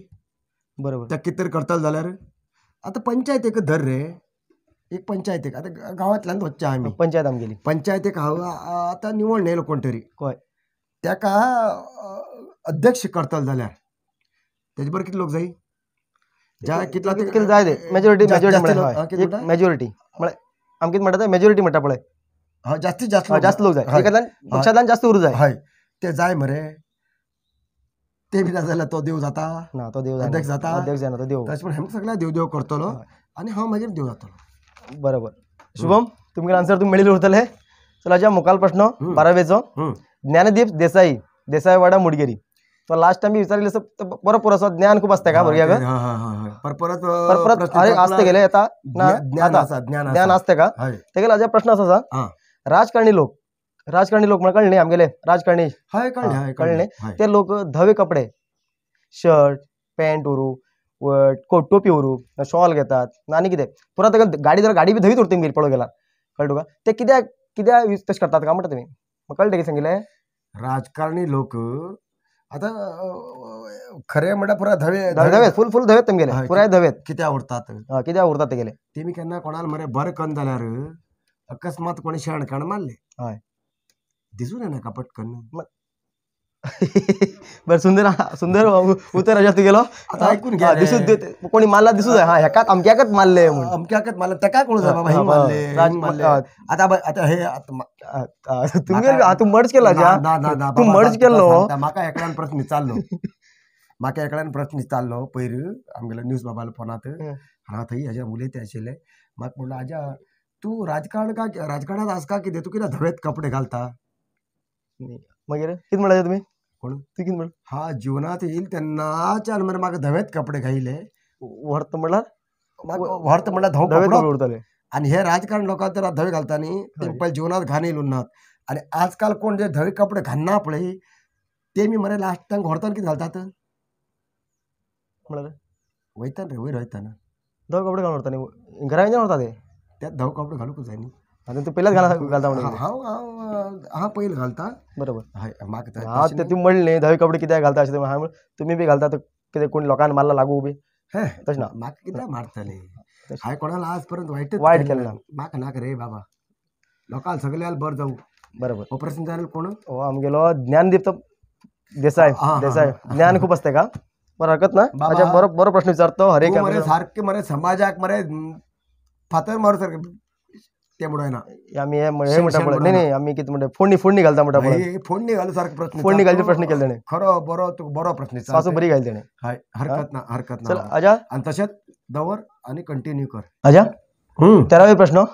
B: बरोबर,
C: तेका कितें तरी करतलो जाल्यार आतां पंचायतीक धर रे, एक पंचायतीक आतां गांवांतल्यान वचचें आमी,
B: पंचायत आमगेली
C: पंचायतीक हांव आतां निवळणे येयलो कोण तरी,
B: हय,
C: तेका अध्यक्ष करतलो जाल्यार तेजे बरोबर कितले लोक जाय? कितला
B: कितले जाय ते मेजॉरिटी, मेजॉरिटी मेजॉरिटी म्हळ्यार आम कितें म्हणटा, मेजॉरिटी म्हणटा पळय,
C: जास्तीत जास्त
B: जास्त लोक जाय, एकाद्यान पक्षांतल्यान जास्त उरूं जाय.
C: हय, ते जाय मरे, ते बी ना जाल्यार तो देव जाता
B: ना, तो देव
C: अध्यक्ष जाता,
B: अध्यक्ष जायना तो देव.
C: तशें म्हण हेमकां सगळ्याक देव देव करतलो आनी हांव मागीर देव जातलो.
B: बरोबर. शुभम, तुमगेले आन्सर तुमी मेळिल्ले उरतले. चल आजा मुखाल प्रश्न 12वेचो, ज्ञानदीप देसाई, देसाईवाडा, मुडगेरी. तो लास्ट टाइम विचारले बरो पुरो असो ज्ञान खूब आसता का भुरग्याक?
C: परत
B: परत आसता गेले आता ज्ञान आसता का? तेगेलो आजा प्रश्न आसा, राजकारणी लोक, राजकारणी लोक म्हणल्यार कळ्ळें न्ही आमगेले राजकारणी, कळ्ळें, ते लोक धवे कपडे, शर्ट पॅन्ट व्हरू, टोपी व्हरू, शॉल घेतात ना आनी कितें पुरा ताका गाडी जाल्यार गाडी बी धवीच उरता तुमगेली पळोवंक गेल्यार, कळ्ळें तुका? ते कित्याक कित्याक यूज तशें करतात काय म्हणटा तुमी, म्हाका कळटा कितें सांगिल्लें?
C: राजकारणी लोक आतां खरें म्हणल्यार पुराय धवे
B: धवे फूल फूल धवेत तुमगेले, पुराय धवेत.
C: कित्याक उरतात?
B: कित्याक उरतात तेगेले?
C: तेमी केन्ना कोणाक मरे बरें कन्न जाल्यार अकस्मात कोणी शेणकाण मारले,
B: हय,
C: दिसून येना का पटकन.
B: बरं, सुंदर सुंदर उतर आसा तुगेलो.
C: आतां आयकून घे,
B: दिसूं कोणी मारला दिसूं जाय, हा हेकाच अमक्याकच मारले म्हूण,
C: अमक्याकच मारले, तेकाय कळूं जाय बाबा हिंग मारले मारले. आतां आतां हे
B: तुमगेले तूं मर्ज केला, तूं मर्ज केल्लो.
C: म्हाका एकल्यान प्रस्न विचारलो, म्हाका एकल्यान प्रस्न विचारलो पयर आमगेल्या न्यूज बाबाल्या फोनांत, हांगा थंय हेज्या उलयता आशिल्ले. म्हाका म्हणलो, आज्या तूं राजकारण का राजकारणांत आसा काय कितें, तूं कित्याक धवेच कपडे घालता?
B: मागीर कितें म्हणलें तुमी?
C: कोण
B: तूं कितें म्हणलें?
C: हा जिवनांत येईल तेन्नाच्यान मरे म्हाका धवेच कपडे घायले.
B: व्हर्त म्हणल्यार
C: व्हर्त म्हणल्यार धवो
B: धवे कपडे उरताले.
C: आनी हे राजकारण लोकांक तर धवे घालता न्ही, ते पयलीं जिवनांत घाण येयलो नात. आनी आजकाल कोण जे धवे कपडे घालना पळय ते मी मरे लास्ट तांकां व्हरतना कितें घालतात
B: म्हणल्यार
C: वयतना रे वयर वयतना
B: धवे कपडे घालून व्हरता न्ही, घरा वयतना व्हरता ते,
C: त्यात धवे कपडे घालूंक जाय न्ही.
B: आतां तूं पयल्याच घालता म्हणून
C: हांव हांव हांव पयलीं घालता,
B: बरोबर.
C: हय, म्हाका
B: हांव ते तूं म्हणलें धवे कपडे कित्याक घालता अशें हांव तुमी बी घालता कितें कोण लोकांक मारला लागू बी तशें ना.
C: म्हाका कित्याक मारतले? हांवें कोणाक आज पर्यंत वायट
B: वायट केलें ना.
C: म्हाका नाका रे बाबा, लोकांक सगळ्याक बरें जावं.
B: बरोबर.
C: हो प्रस्न जालो कोण?
B: हो आमगेलो ज्ञानदीप देसाय. देसाय ज्ञान खूब आसता का, बरं हरकत ना. अच्छा, बरो बरो प्रश्न विचारतो हरेक
C: मरे, सारके मरे समाजाक मरे फातर मारू सारके ते म्हणून ना.
B: आमी हे म्हणटा पळय, न्ही न्ही आमी कितें म्हणटा फोडणी फोडणी घालता म्हणटा पळय,
C: फोडणी घालू सारको प्रश्न,
B: फोडणी घालचे प्रश्न केले तेणें.
C: खरो बरो तुका बरो प्रश्न,
B: सासू बरी घाली तेणें.
C: हय, हरकत ना, हरकत ना.
B: चल आजा,
C: आनी तशेंच दवर आनी कंटिन्यू कर.
B: आजा, 13वे प्रश्न,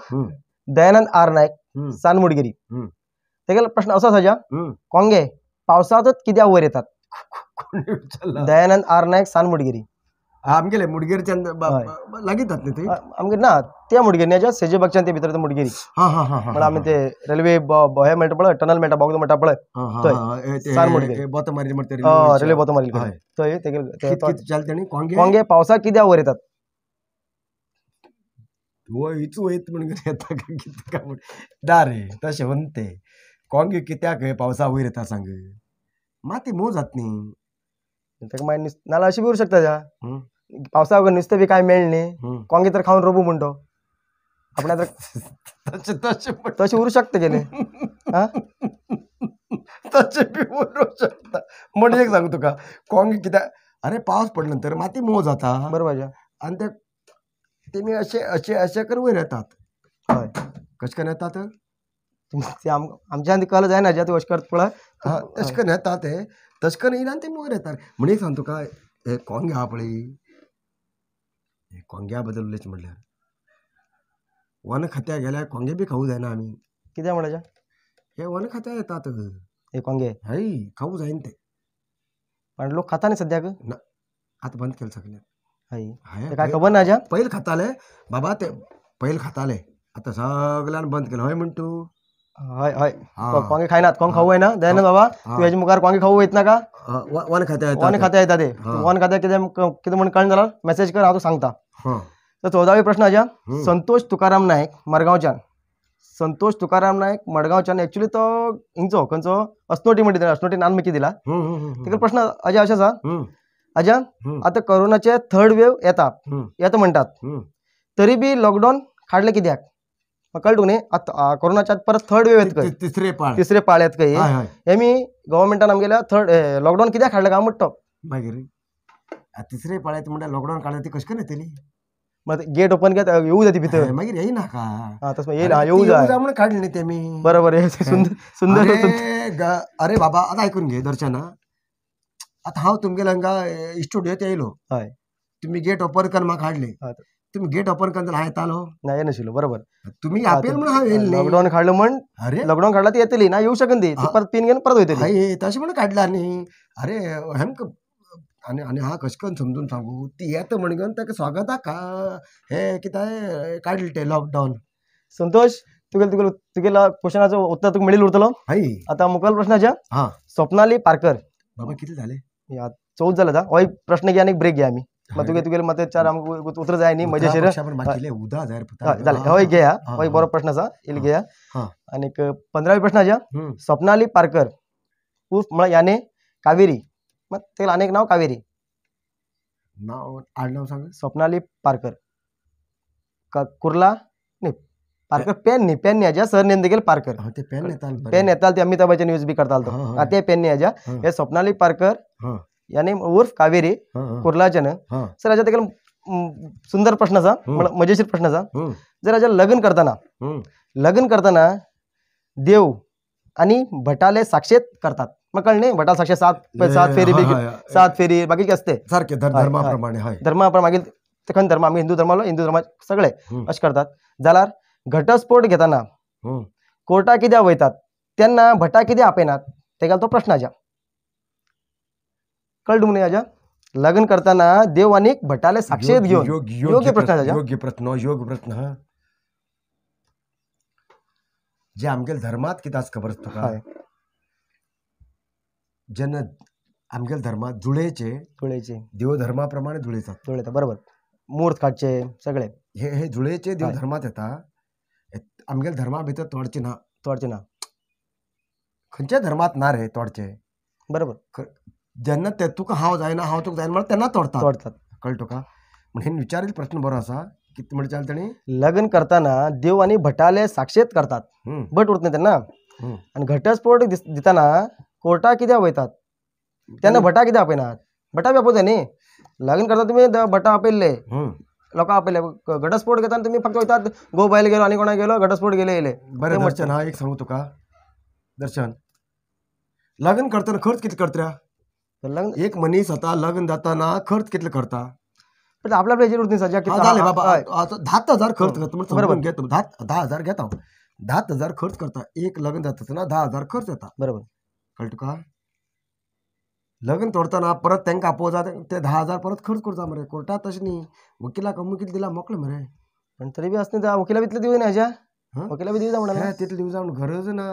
B: दयानंद आर नायक, सानमुडगिरी. तेगेलो प्रश्न असो आसा, कोंगे पावसांतच कित्याक वयर येतात? दयानंद आर नायक, सानमुडगिरी.
C: आमगेले मुडगेरच्यान लागीं जात न्ही थंय
B: आमगे ना, त्या मुडगेरी न्ही, सेजेबागच्यान ते भितर ते मुडगेरी. म्हणल्यार आमी ते रेल्वे हे मेळटा पळय, टनल मेळटा, बोगदो मेळटा पळय, थंय सानमुडगेरी रेल्वे बोतो मारिल्ली थंय तेगेले. कोंगे पावसाक कित्याक वयर येतात?
C: वयच वयत म्हणून येता कितें काय म्हण ना रे, तशें न्हय तें. कोंगे कित्याक पावसा वयर येता सांग? माती मोव जात न्ही
B: ताका मागीर, नाल्यार अशें बी उरूं शकता जा, पावसा नुस्तें बी कांय मेळ्ळें न्ही, कोंगे तर खावन रोबू म्हण तो आपणा तर
C: तशें
B: तशें उरूं शकता गेलें.
C: तशें बी उरूं शकता. म्हणजे एक सांगू तुका, कोंगे कित्याक, अरे पावस पडले नंतर माती मोव जाता,
B: बरोबर,
C: आनी ते तेमी अशें अशें अशें करून वयर येतात.
B: हय,
C: कशें करून येतात
B: ते आमच्यान कल जायना, ज्या तूं अशें करता पळय
C: तशें करून येता ते, तशें करून येयना आनी ते वयर येतात. म्हण एक सांग तुका, हे कोंगे आहा पळय, हे कोंग्या बद्दल उलयचें म्हणल्यार वन खात्या गेल्यार कोंगे बी खावूं जायना आमी.
B: कित्याक म्हणल्यार
C: हे वन खात्या येतात
B: हे कोंगे,
C: हय, खावूं जायना ते,
B: पण लोक खाता न्ही सद्याक
C: ना, आतां बंद केलें सगळें.
B: हय, काय खबर ना आज्या,
C: पयलीं खाताले बाबा ते, पयलीं खाताले, आतां सगळ्यान बंद केलें. हय म्हण तूं?
B: हय हय, कोंगे खायनात, कोंग खावूं जायना. दयानंद बाबा, तूं हेजे मुखार कोंगे खावूं वयतना का?
C: वन खात्या येता,
B: वन खात्या येता ते, वन खात्या कितें कितें म्हण कळना जाल्यार मॅसेज कर, हांव तुका सांगता. तर 14वे प्रश्न आज्या, संतोष तुकाराम नायक, मडगांवच्यान. संतोष तुकाराम नायक मडगांवच्यान, एक्चुअली तो हिंगचो खंयचो अस्नोटी म्हणटा, अस्नोटी नानमिकी दिला. तेका प्रश्न आज्या अशें आसा, आज्या आतां कोरोनाचे थर्ड वेव येता येता म्हणटात, तरी बी लॉकडावन काडलें कित्याक? कळ्ळें तुका न्ही? आतां कोरोनाच्या परत थर्ड वेव येता खंय,
C: तिसरे पाळ,
B: तिसरे पाळ येता खंय, हे मी गव्हर्मेंटान आमगेल्या थर्ड लॉकडावन कित्याक काडलें काय म्हणटा तो.
C: मागीर तिसरे पाळ येता म्हणल्यार लॉकडावन काडलें ती कशें करून येतली?
B: मागीर गेट ओपन केल्यार येवूं जाय ती भितर,
C: मागीर येयनाका,
B: तशें येयना, येवूं जाय
C: म्हणून काडलें न्ही तेमी.
B: बरोबर, सुंदर सुंदर.
C: अरे बाबा आतां आयकून घे दर्शना, आतां हांव तुमगेल्या हांगा स्टुडियोत येयलो,
B: हय,
C: तुमी गेट ओपन कर म्हाका हाडले, तुमी गेट ओपन कर जाल्यार हांव येतालो
B: ना, येनाशिल्लो. बरोबर,
C: तुमी आपयल म्हणून हांव येयलें.
B: लॉकडावन काडलो म्हण,
C: अरे
B: लॉकडावन काडला ती येतली ना, येवं शकना ती, परत पिन घेवन परत वयतली.
C: हय, तशें म्हणून काडला न्ही. अरे हेमकां आनी आनी हांव कशें करून समजून सांगू, ती येता म्हण घेवन ताका स्वागताक हें कितें काडलें तें लॉकडावन.
B: संतोष, तुगेलो तुगेलो तुगेल्या क्वेश्चनाचो उत्तर तुका मेळिल्लो उरतलो.
C: हय,
B: आतां मुखार प्रश्न आसा,
C: हां,
B: स्वप्नाली पारकर.
C: बाबा कितले जाले?
B: चवथ जाला हो एक प्रश्न घे आनी एक ब्रेक घे आमी. मग तुगे तुगेले मत चार आमकां उतर जाय न्ही मजेशीर जालें. हो एक घेया, हो एक बरो प्रश्न आसा, एक घेया. आनीक 15वे प्रश्न आसा स्वप्नाली पारकर उर्फ म्हळ्यार याने कावेरी, मग तेका आनी एक नांव कावेरी.
C: नाव आडनांव सांग.
B: स्वप्नाली पारकर कुर्ला न्ही पारकर पेन न्ही, पेन न्ही हाज्या सर नेम देखील पारकर.
C: ते पेन येताल,
B: पेन येताल ते अमिताभ बच्चन यूज बी करताल तो, ते पेन न्ही हाज्या. हे स्वप्नाली पारकर याने उर्फ कावेरी कुर्लाच्यान. सर हाज्या तेका सुंदर प्रश्न आसा, मजेशीर प्रश्न आसा. जर हाज्या लग्न करतना, लग्न करतना देव आनी भटाले साक्षेत करतात, मग कळ्ळें न्ही? भटाल साक्षेत सात सात फेरी बी, 7 फेरी बाकी असते
C: सारखे धर्माप्रमाणे. हय
B: धर्माप्रमाणे मागीर ते खंय धर्म, आमी हिंदू धर्मालो हिंदू धर्मा सगळे अशें करतात. जाल्यार घटस्फोट घेतना कोर्टा कित्याक वयतात तेन्ना भटा कित्याक आपयनात, तेका तो प्रश्न आसा. कळ्ळें न्ही हाज्या? लग्न करतना देव आनी भटाले साक्षेत घेवन. योग्य प्रश्न आसा,
C: योग्य प्रश्न, योग्य प्रश्न. जे आमगेले धर्मात कितें आसा खबर आसा तुका? जेन्ना आमगेले धर्मात जुळेचे,
B: जुळेचे
C: देव धर्मा प्रमाणे जुळेतात,
B: जुळेता बरोबर, मूर्त काडचे सगळे
C: हे हे जुळेचे देव धर्मात येता. आमगेले धर्मा भितर तोडचे ना,
B: तोडचे ना,
C: खंयच्या धर्मात ना रे तोडचे,
B: बरोबर.
C: जेन्ना ते तुका हांव जायना, हांव तुका जायना म्हणल्यार तेन्ना तोडटा,
B: तोडतात.
C: कळ्ळें तुका? म्हणून विचारील प्रश्न बरो आसा. कितें म्हणचे ताणी?
B: लग्न करतना देव आनी भटाले साक्षेत करतात, भट उरत न्ही तेन्ना. आनी घटस्फोट दितना कोर्टा कित्याक वयतात तेन्ना भटा कित्याक आपयनात? भटा बी आपोवता न्ही. लग्न करता तुमी भटा आपयल्ले, लोकां आपयले, घटस्फोट घेतना तुमी फक्त वयतात, गो बायल गेलो आनी कोणाक गेलो, घटस्फोट गेले येयले.
C: बरें दर्शन, हा एक सांगू तुका दर्शन, लग्न करतना खर्च कितले करता?
B: लग्न
C: एक मनीस आतां लग्न जाताना खर्च कितले करता?
B: पण आपल्या आपल्या हेजेर उरता सद्या.
C: जालें बाबा, 10,000 खर्च करता म्हण समजून घेता, 10,000 घेता हांव, 10,000 खर्च करता. एक लग्न जाता 10,000 खर्च येता,
B: बरोबर.
C: कळ्ळें तुका? लग्न तोडतना परत तांकां आपोवता ते 10,000 परत खर्च करता मरे. कोर्टात तशें न्ही, वकिलाक अमूक कितें दिला मोकळें मरे.
B: पण तरी बी आसता वकिला बी तितले दिवं न्ही हाज्या, वकिला बी दिवं म्हणून
C: तितले दिवं जावन गरज ना.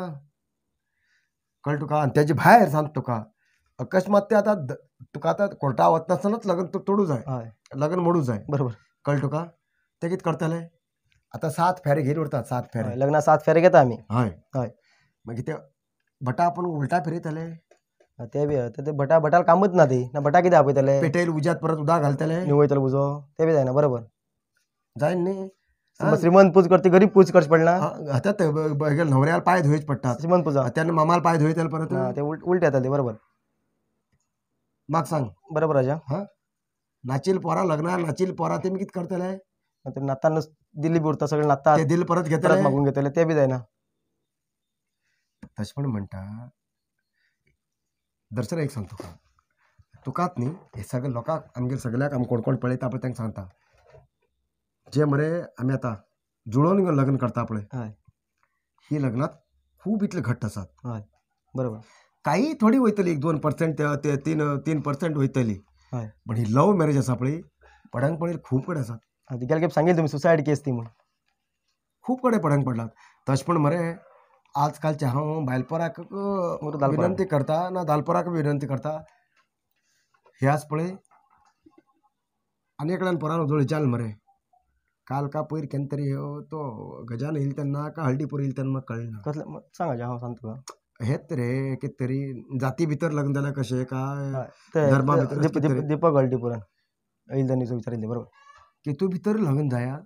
C: कळ्ळें तुका? आनी तेजे भायर सांगता तुका, अकस्मात ते आतां तुका आतां कोर्टा वतनासतनाच लग्न तोडूं जाय, लग्न मोडूं जाय,
B: बरोबर.
C: कळ्ळें तुका? ते कितें करतले आतां? 7 फेरे घेवन उरतात, 7 फेरे
B: लग्नाक 7 फेरे घेता आमी.
C: हय
B: हय,
C: मागीर ते भटा आपूण उलटा फिरयतले,
B: ते बी ते भटा भटाल कामच ना ती ना. भटा कितें आपयतले?
C: पेटयल उज्यात परत उदक घालतले,
B: निवयतले उजो, ते बी जायना, बरोबर
C: जायना न्ही.
B: श्रीमंत पूज करती, गरीब पूज करची पडना.
C: आतां न्हवऱ्याला पांय धुवचे पडटात,
B: श्रीमंत पुजा,
C: तेन्ना मामाला पांय धुयतले परत,
B: ते उलटे येताले, बरोबर.
C: म्हाका सांग,
B: बरोबर आजा.
C: हां, नाचील पोरां लग्नाक नाचील पोरां तेमी कितें करतले?
B: नातान दिल्ली बी उरता सगळे नाता,
C: ते दिल परत घेतले,
B: परत मागून घेतले, ते बी जायना.
C: तशें पण म्हणटा दर्शन, एक सांग तुका, तुकाच न्ही हे सगळे लोकांक, आमगेर सगळ्याक आमी कोण कोण पळयता पळय तांकां सांगता, जे मरे आमी आतां जुळोवन घेवन लग्न करता पळय, ही लग्नांत खूब इतले घट्ट आसात.
B: हय बरोबर.
C: काही थोडी वयतली, 1-2% ते 3-3% वयतली, पण ही लव मॅरेज आसा पळय, पडंग पडील खूब कडेन आसात.
B: गेले खेप सांगेल तुमी सुसायड केस ती म्हूण,
C: खूब कडेन पडंग पडलात. तशें पण मरे आजकालच्या हांव बायलपोराक विनंती करता ना दालपोराक विनंती करता, हे आस पळय आनी एकल्यान पोरान उजळ मरे, काल का पयर केन्ना तरी तो गजान येयल तेन्ना का हळदीपूर येयल तेन्ना म्हाका कळना.
B: कसलें सांग हांव सांगता तुका.
C: हेत रे कितें तरी जाती भितर लग्न जाल्यार कशें काय धर्मा भितर,
B: दीपक हळदीपुरान येयल तेन्ना विचारिल्लें, बरोबर.
C: की तूं भितर लग्न जाया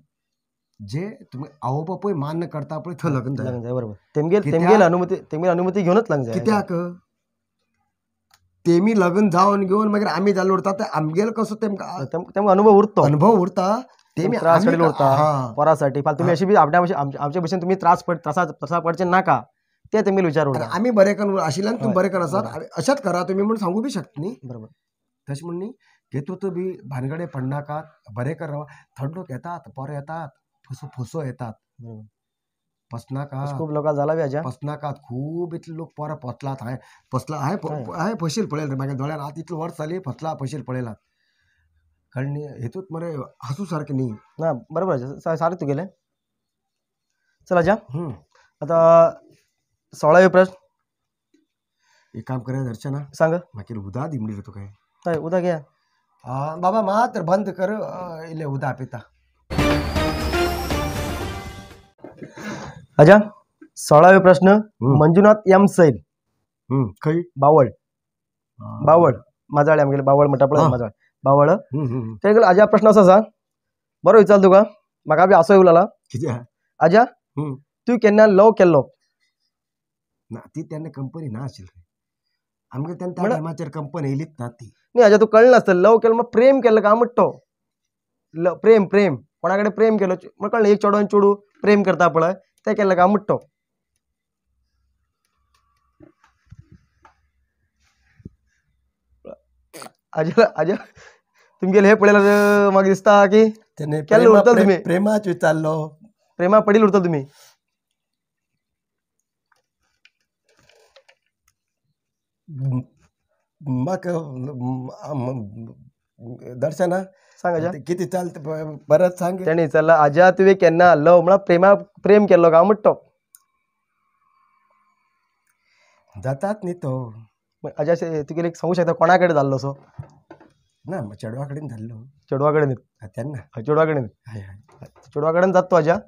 C: जे तुमी आवय बापूय मान्य करता पळय थंय लग्न
B: जाय, बरोबर. तेमगेल अनुमती, तेमगेल अनुमती घेवनच लग्न जाय.
C: कित्याक तेमी लग्न जावन घेवन मागीर आमी जाल्ले उरता, ते आमगेल कसो तेमकां
B: तेमकां अनुभव उरता,
C: अनुभव उरता, तेमी
B: त्रास उरता पोरासाठी. फाल्यां तुमी अशी बी आपल्या आमचे भशेन तुमी त्रास त्रासा पडचे नाका, ते तेमगेल विचार उरता.
C: आमी बरें करून आशिल्ल्यान तुमी बरें करून आसात, अशेंच करा तुमी म्हूण सांगू बी शकता न्ही,
B: बरोबर.
C: तशें म्हूण न्ही हेतूंत बी भानगडे पडनाकात, बरें कर रावा. थोडे लोक येतात, पोर येतात, फसो फसो येतात, पसनाकात.
B: खूब लोकां जाला बी हाज्या
C: पसनाकात, खूब इतले लोक पोरां पोतलात. हांवें फसला, हांवें फशील पळयलें रे म्हागे दोळ्यान, आतां इतले वर्स जाली फसला, फशील पळयलात. कारण हेतूंत मरे हांसू सारकें न्ही
B: ना, बरोबर सारकें तुगेलें. चल आज्या, आतां 16वे प्रश्न.
C: एक काम करूया दर्शना,
B: सांग.
C: मागीर उदक दी म्हणली तुका.
B: हय उदक घ्या
C: बाबा मात्र बंद कर इल्लें उदक पिता.
B: आजा 16वे प्रश्न मंजुनाथ एम सैल
C: खंय
B: बावळ बावळ माजाळे आमगेले बावळ म्हणटा पळय माजाळ बावळ. तेगेलो आजा प्रश्न असो आसा बरो विचार तुका म्हाका बी असो येवला
C: कितें
B: आजा तूं केन्ना लव केल्लो
C: ना ती तेन्ना कंपनी ना आशिल्ली आमगे तेन्ना त्या टायमाचेर कंपनी येयलीच ना ती.
B: न्ही आजा तूं कळना आसता लव केलो म्हळ्यार प्रेम केल्लो काय म्हणटा तो प्रेम प्रेम कोणा कडेन प्रेम केलो म्हळ्यार कळ्ळें एक चेडो आनी चेडूं प्रेम करता पळय तें केल्लें काय म्हणटा तो. आजा आजा तुमगेले हे पळयल्यार म्हाका दिसता की केल्लो उरतलो तुमी
C: प्रेमाच विचारलो
B: प्रेमा पडील उरतलो तुमी.
C: म्हाका दर्शना
B: सांग आजा
C: कितें चलता परत सांग.
B: तेणें विचारला आजा तुवें केन्ना लव म्हळ्यार प्रेमा प्रेम केल्लो काय म्हणटा तो.
C: जातात न्ही तो
B: आजा तुगेले सांगू शकता कोणा कडेन जाल्लो असो?
C: ना चेडवा कडेन जाल्लो.
B: चेडवा कडेन
C: तेन्ना
B: चेडवा कडेन चेडवा कडेन जाता तो आजा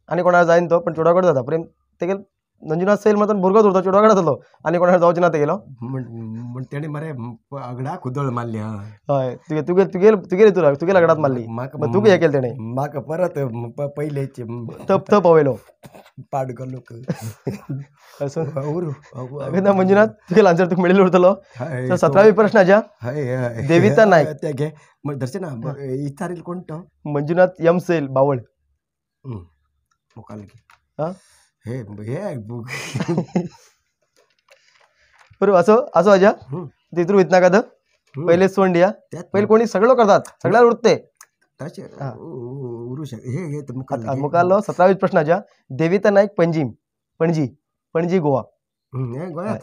B: आनी कोणा जायना तो पण चेडवा कडेन जाता प्रेम तेगेल. मंजुनाथ सैल मात्र भुरगोच उरता चेडवा कडेन जातलो आनी कोणा जावचें ना तेगेलो
C: म्हण तेणें मरे अगडा कुदळ मारली.
B: हय तुगे तुगे तुगेल तुगेले तुला तुगेल अगडात मारली तुका हें केलें तेणें
C: म्हाका परत पयलेची
B: थप थप हवयलो
C: पाड गलो
B: ना मंजुनाथ तुगेल आन्सर तुका मेळिल्लो उरतलो. 17वी प्रश्न आजा देविता नायक
C: ते घे दर्शना विचारील कोण तो
B: मंजुनाथ एम सैल बावळ
C: मुखाल
B: हां
C: हे हे
B: बरोबर असो असो आजा तितून वयतना का पयले सोड दिया पयले कोणी सगळो करतात सगळ्यार उरते
C: तशें उरू शकता. हे
B: मुखारलो 17वी प्रश्न आजा देविता नायक पणजी पणजी पणजी गोवा
C: गोव्यात.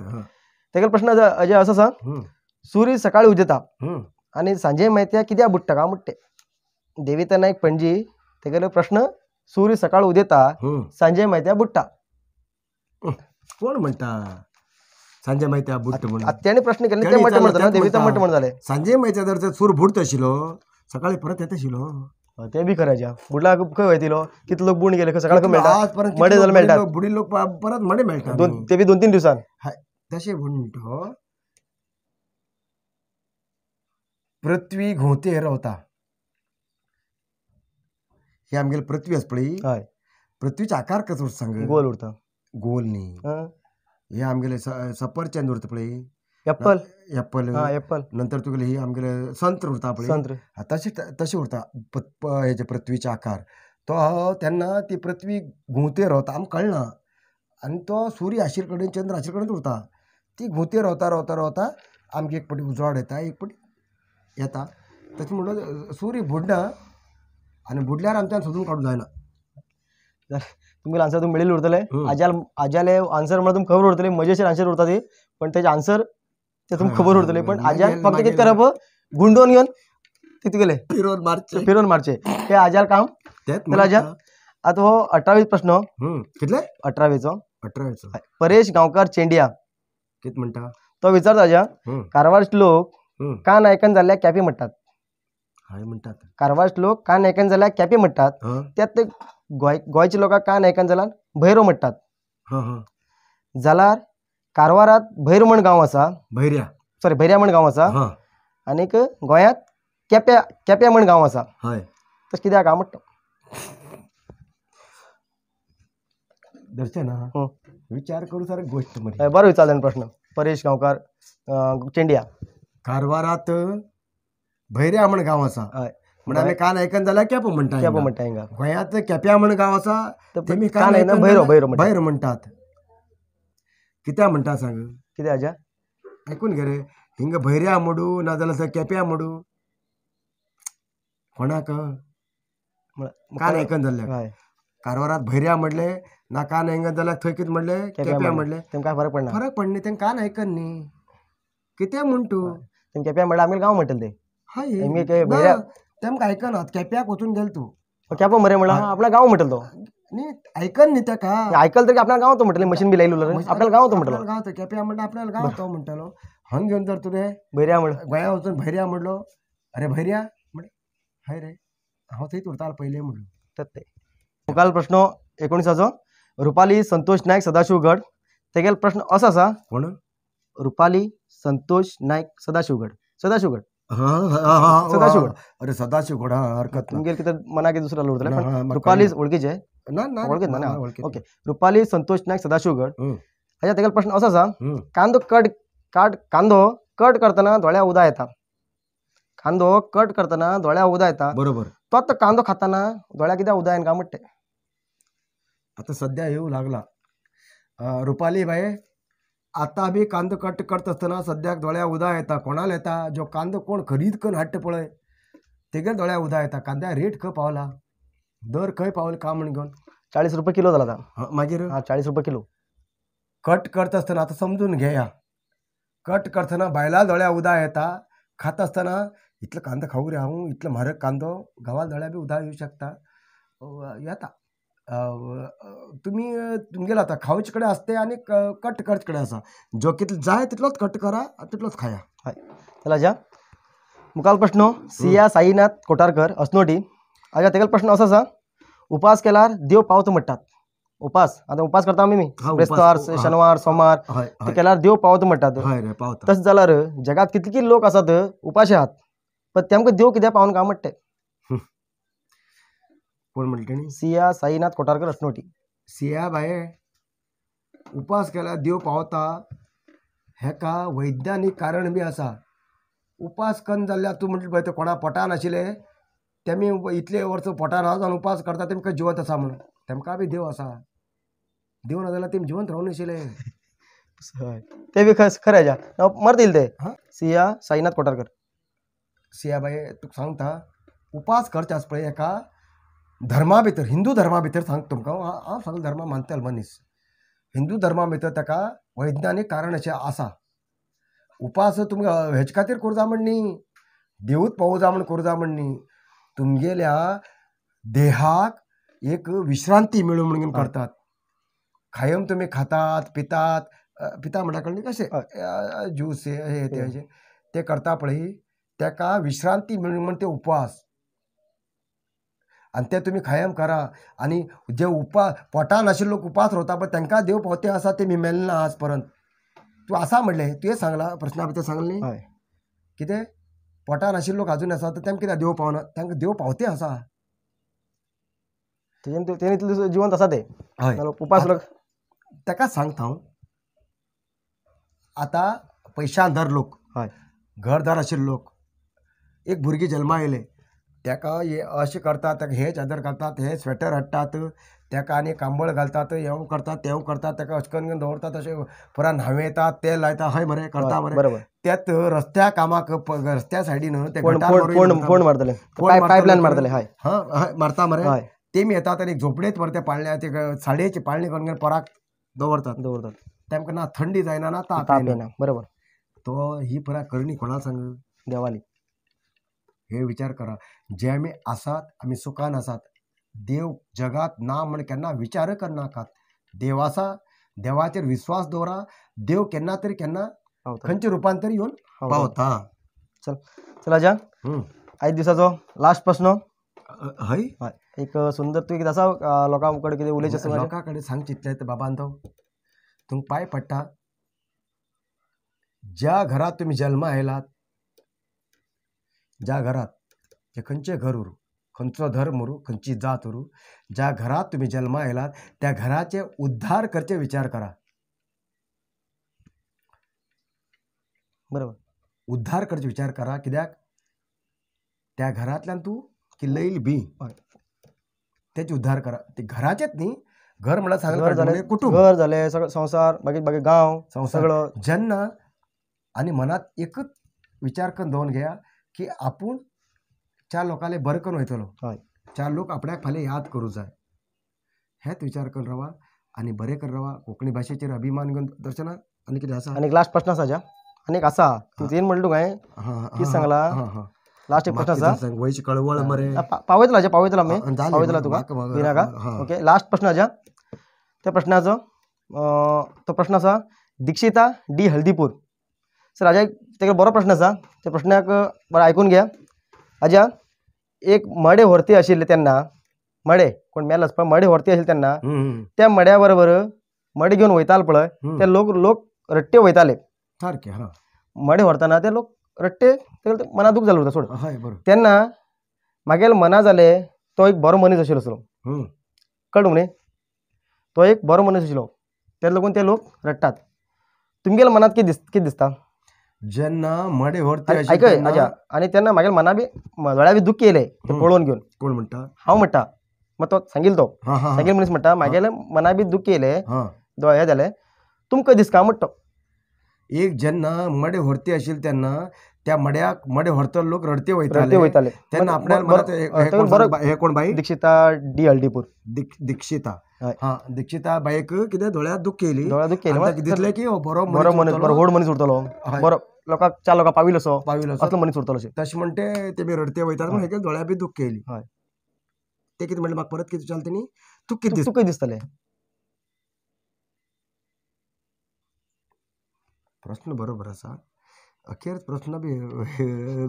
B: तेगेलो प्रश्न आजा असो आसा सूर्य सकाळी उदेता आनी सांजे मायत्या कित्याक बुडटा काय म्हणटे. देविता नायक पणजी तेगेलो प्रश्न सूर्य सकाळ उदेता सांजे मायत्या बुडटा.
C: कोण म्हणटा सांजे मायत्या बुडटा म्हणून?
B: तेणे प्रश्न केले ते मट म्हणटा देविता मट म्हण जालें.
C: सांजे मायत्या जर सूर्य बुडटा आशिल्लो सकाळी परत येता आशिल्लो
B: ते बी खरें आजा बुडला खंय वयतलो कितलो लोक बुड गेले सकाळ खंय मेळटा मडे जाल्यार मेळटा
C: बुडी लोक परत मडे मेळटा
B: दोन ते बी 2-3 दिवसान.
C: तशें म्हणटा पृथ्वी घुंवते रावता हे आमगेले पृथ्वी आसा पळय.
B: हय
C: पृथ्वीचो आकार कसो सांग?
B: गोल उरता.
C: गोल न्ही हे आमगेले सफरचंद उरता पळय
B: एप्पल
C: एप्पल
B: एप्पल
C: नंतर तुगेले हे आमगेले संत्र उरता पळय
B: संत्र
C: तशें तशें उरता हेजे पृथ्वीचो आकार तो तेन्ना ती पृथ्वी घुंवते रावता आमकां कळना आनी तो सूर्य आशिल्ले कडेन चंद्र आशिल्ले कडेन उरता ती घुंवते रावता रावता रावता आमकां एक फावटी उजवाड येता एक फावटी येता. तशें म्हणून सूर्य बुडना आनी बुडल्यार आमच्यान सोदून काडूंक जायना.
B: तुमगेले आन्सर तुमकां मेळिल्ले उरतले आजाल आजाले आन्सर म्हणल्यार तुमकां खबर उरतली मजेशीर आन्सर उरता ती पण तेजे आन्सर ते तुमकां खबर उरतले पण आजाल फक्त कितें करप गुंडोवन घेवन ते तुगेले
C: फिरोवन मारचे
B: फिरोवन मारचे ते आजाल काम.
C: तेच
B: आजा आतां हो 18वी प्रश्न.
C: कितले?
B: 18वेचो.
C: 18वेचो
B: परेश गांवकार चेंडिया
C: कितें म्हणटा
B: तो विचारता आजा कारवारचे लोक कान आयकन जाल्यार कॅपी म्हणटात.
C: हय म्हणटात
B: कारवारचे लोक कान आयकन जाल्यार कॅपी म्हणटात त्यात ते गोंयच्या लोकांक कान आयकन जाल्यार भैरो म्हणटात. जाल्यार कारवारात भैर म्हण गांव आसा
C: भैर्या
B: सॉरी भैर्या म्हण गांव आसा आनीक गोंयांत केप्या केप्या म्हण गांव आसा.
C: हय
B: तशें कित्याक काय म्हणटा?
C: दर्शन विचार करूं सारकी गोश्ट मरे.
B: बरो विचारलो प्रश्न परेश गांवकार चेंडिया.
C: कारवारात भैर्या म्हण गांव आसा म्हण आमी कान आयकन जाल्यार केपो म्हणटा
B: केपो म्हणटा हिंगा.
C: गोंयांत केप्या म्हण गांव आसा तेमी
B: कान आयकन भैरो भैरो
C: भैरो म्हणटात. कित्याक म्हणटा सांग?
B: कितें आजा
C: आयकून घे रे हिंगा भैर्या मोडू ना जाल्यार केप्या मोडू कोणाक कान आयकन जाल्यार कारवारात भैर्या म्हणले ना कान आयकन जाल्यार थंय कितें म्हणलें केप्या म्हणलें
B: तेमकां फरक पडना
C: फरक पडना तेंकां कान आयकन न्ही कितें म्हण तूं
B: तेम केप्या म्हणल्यार आमगेलें गांव म्हणटले ते
C: हय तेमकां आयकना केप्याक वचून गेल तूं
B: केपो मरे म्हणल्यार आपल्या गांव म्हणटलो तो
C: न्ही आयकन न्ही तेका
B: आयकल तरी आपल्या गांव तो म्हणटले मशीन बी लायलो आपल्याला गांव तो म्हणटलो
C: गांव तो केप्या म्हणटा आपल्याला गांव तो म्हणटलो. हंग घेवन जर तुवें
B: भैऱ्या म्हणलो
C: गोंया वचून भैऱ्या म्हणलो अरे भैऱ्या म्हणलें हय रे हांव थंयच उरतालो पयलीं म्हणलो.
B: ते मुखार प्रश्न 19चो रुपाली संतोष नायक सदाशिवगड. तेगेलो प्रश्न असो आसा.
C: कोण?
B: रुपाली संतोष नायक सदाशिवगड. सदाशिवगड सदाशिवगड.
C: अरे सदाशिवगड हरकत
B: तुमगेर कितें मनाक दुसरो उरतलें पण रुपाली वळखीचे
C: ना ना
B: वळखीत ना. ओके रुपाली संतोष नायक सदाशिवगड. हाज्या तेगेलो प्रश्न असो आसा. कांदो कट कांदो कट करतना दोळ्या उदा येता. कांदो कट करतना दोळ्या उदा येता
C: बरोबर.
B: तो आतां कांदो खाताना दोळ्या कित्याक उदा येना काय म्हणटे.
C: आतां सद्या येवं लागला रुपाली बाये. आतां बी कांदो कट करता आसतना सद्याक दोळ्या उदा येता. कोणाक येता? जो कांदो कोण खरीद करून हाडटा पळय तेगेर दोळ्या उदा येता. कांद्या रेट खंय पावला, दर खंय पावला काय म्हण घेवन
B: 40 रुपये किलो जाला आतां.
C: मागीर
B: 40 रुपये किलो.
C: कट करता आसतना आतां समजून घेया, कट करतना बायलां दोळ्या उदा येता. खाता आसतना इतलो कांदो खावूं रे हांव, इतलो म्हारग कांदो, गांवां दोळ्या बी उदा येवं शकता येता. तुमी तुमगेलो आतां खावचे कडेन आसता आनी कट करचे कडेन आसा. जो कितलो जाय तितलोच कट करा तितलोच खाया.
B: हय चला जा मुखार प्रश्न सिया साईनाथ कोटारकर असनोटी. आजा तेगेलो प्रश्न असो आसा. उपास केल्यार देव पावता म्हणटात. उपास आतां उपास करता आमी बेस्तार शनिवार सोमार ते केल्यार देव पावता म्हणटात. तशें जाल्यार जगांत कितले लोक आसात उपाशी आहात पण तेमकां देव कित्याक पावना काय म्हणटे.
C: कोण म्हणटा न्ही?
B: सिया साईनाथ कोटारकर असनोटी.
C: सिया बाये उपास केल्यार देव पावता हेका वैज्ञानीक कारण बी आसा. उपास कन्न जाल्यार तूं म्हणटा पळय ते कोणा पोटान आशिल्ले तेमी इतले वर्सां पोटान आसा उपास करता तेमकां जिवंत आसा म्हणून. तेमकां बी देव आसा. देव ना जाल्यार तेमी जिवंत रावून आशिल्ले.
B: हय ते बी खरें आसा मरतील ते. सिया साईनाथ कोटारकर.
C: सिया बाये तुका सांगता उपास करचे आसा पळय हेका धर्मा भितर, हिंदू धर्मा भितर सांगता तुमकां हांव सगळे धर्मा मानतलो मनीस. हिंदू धर्मा भितर ताका वैज्ञानीक कारण अशें आसा. उपास तुमकां हेजे खातीर करूं जाय म्हण न्ही, देवूच पावूं जाय म्हण करूं जाय म्हण न्ही, तुमगेल्या देहाक एक विश्रांती मेळूं म्हणून करतात. कायम तुमी खातात पितात, पिता म्हणटा कळ्ळें कशें ज्यूस हे ते अशें ते करता पळय ताका विश्रांती मेळूं म्हण ते उपवास. आनी ते तुमी कायम करा. आनी जे उपास पोटान आशिल्ले लोक उपास रावता पळय तांकां देव पावते आसा ते मी मेले ना आज पर्यंत. तूं आसा म्हणलें तुवें सांगलां प्रश्ना भितर सांगलें न्ही कितें पोटान आशिल्ले लोक आजून आसा तर तेमकां कित्याक देव पावना? तांकां देव पावते आसा.
B: तेणी इतले जिवंत आसा ते.
C: हय
B: उपास
C: ताका सांगता हांव. आतां पयशांदार लोक,
B: हय
C: घरदार आशिल्ले लोक, एक भुरगीं जल्मा येयलें ताका हे अशें करतात, ताका हे चादर घालतात, हे स्वेटर हाडटात, ताका आनी कांबळ घालतात, हें करतात तें करतात, ताका अशें करून दवरतात, अशें पुरा न्हांवयतात, तेल लायता. हय मरे करता मरे.
B: बरोबर.
C: त्यात रस्त्या कामाक रस्त्या सायडीन ते
B: फोंड मारतले, पायपलायन मारतले. हय
C: हय मारता मरे. तेमी येतात आनी झोपडेत मरे त्या पाळण्या ते साडयेची पाळणी करून पोराक दवरतात
B: दवरतात.
C: तेमकां ना थंडी जायना ना ताप
B: येना. बरोबर.
C: तो ही पुरा करणी कोणा सांग?
B: देवाली.
C: हे विचार करा. जे आमी आसात आमी सुखान आसात. देव जगात ना म्हण केन्ना विचार करनाकात. देव आसा, देवाचेर विस्वास दवरा. देव केन्ना तरी केन्ना खंयच्या रुपान तरी येवन पावता.
B: चल चल आजा आयज दिसाचो लास्ट प्रश्न.
C: हय
B: एक सुंदर तूं कितें आसा लोकां कडेन कितें उलोवचें आसा?
C: लोकां कडेन सांगचें इतलें बाबान तो तुमकां पांय पडटा. ज्या घरात तुमी जल्मा आयलात, ज्या घरात ते खंयचें घर उरूं, खंयचो धर्म उरूं, खंयची जात उरूं, ज्या घरात तुमी जल्मा आयलात त्या घराचे उद्धार करचे विचार करा.
B: बरोबर.
C: उद्धार करचे विचार करा. कित्याक त्या घरांतल्यान तूं किल्लयली बी तेचे उद्धार करा. ते घराचेच न्ही, घर म्हणल्यार सांगलें कुटुंब,
B: घर जालें सगळो संवसार, मागीर मागीर गांव,
C: संवसार
B: सगळो.
C: जेन्ना आनी मनांत एकच विचार करून दवरून घेया की आपूण चार लोकांले बरें करून वयतलो,
B: हय
C: चार लोक आपल्याक फाल्यां याद करूं जाय. हेच विचार करून रावा आनी बरें करून रावा. कोंकणी भाशेचेर अभिमान घेवन दर्शना. आनी कितें आसा?
B: आनी लास्ट प्रश्न आसा आजा. आनी एक आसा तुवें म्हणलें तुका हांवें कितें सांगलां. लास्ट एक प्रश्न आसा.
C: वयची कळवळ मरे
B: पावयतलो आजा, पावयतलो आमी, पावयतलो तुका भिनाका. ओके लास्ट प्रश्न आजा. त्या प्रश्नाचो तो प्रश्न आसा दीक्षिता डी हल्दीपूर. सर आजा तेका बरो प्रश्न आसा, त्या प्रश्नाक बरो आयकून घ्या. आजा एक मडें व्हरती आशिल्लें तेन्ना, मडें कोण मेलो पण मडें व्हरती आशिल्लें तेन्ना त्या मड्या बरोबर मडें घेवन वयताले पळय ते लोक लोक रट्टे वयताले
C: सारके. हां,
B: मडें व्हरतना ते लोक रट्टे मना दूख जालें उरता सोड.
C: हय बरोबर.
B: तेन्ना मागेले मना जालें तो एक बरो मनीस आशिल्लो असलो, कळ्ळें न्ही, तो एक बरो मनीस आशिल्लो, तेका लागून ते लोक रडटात. तुमगेल्या मनात कितें दिसता
C: जेन्ना मडें व्हरता?
B: आयकय आजा, आनी तेन्ना मागेल्या मना बी दोळ्या बी दुख्ख येयलें तें पळोवन घेवन.
C: कोण म्हणटा?
B: हांव म्हणटा. मागीर तो सांगील, तो सांगील मनीस म्हणटा मागेल्या मना बी दुख्ख येयलें, दोळे हें जालें, तुमकां दिसता म्हणटा.
C: एक जेन्ना मडें व्हरती आशिल्लें तेन्ना त्या मड्याक मडें व्हरतले लोक रडते वयताले तेन्ना आपल्या मनात हे कोण बाई?
B: दीक्षिता डी हळदीपूर.
C: दीक्षिता, हां, दीक्षिता बाईक कितें दोळ्यांत दुख्ख येयली,
B: दोळ्यांत दुख्ख येयली,
C: दिसलें की हो बरो
B: बरो मनीस, बरो व्हड मनीस उरतलो, बरो लोकांक चार लोकांक पाविल्लो असो,
C: पाविल्लो
B: असलो मनीस उरतलो अशें.
C: तशें म्हणटे तेमी रडते वयता म्हण हेका दोळ्यां बी दुख्ख येयली. ते कितें म्हणलें म्हाका परत कितें विचारलें तेणी? तुका कितें
B: तुका दिसतलें?
C: प्रश्न बरोबर आसा. अखेर प्रश्न बी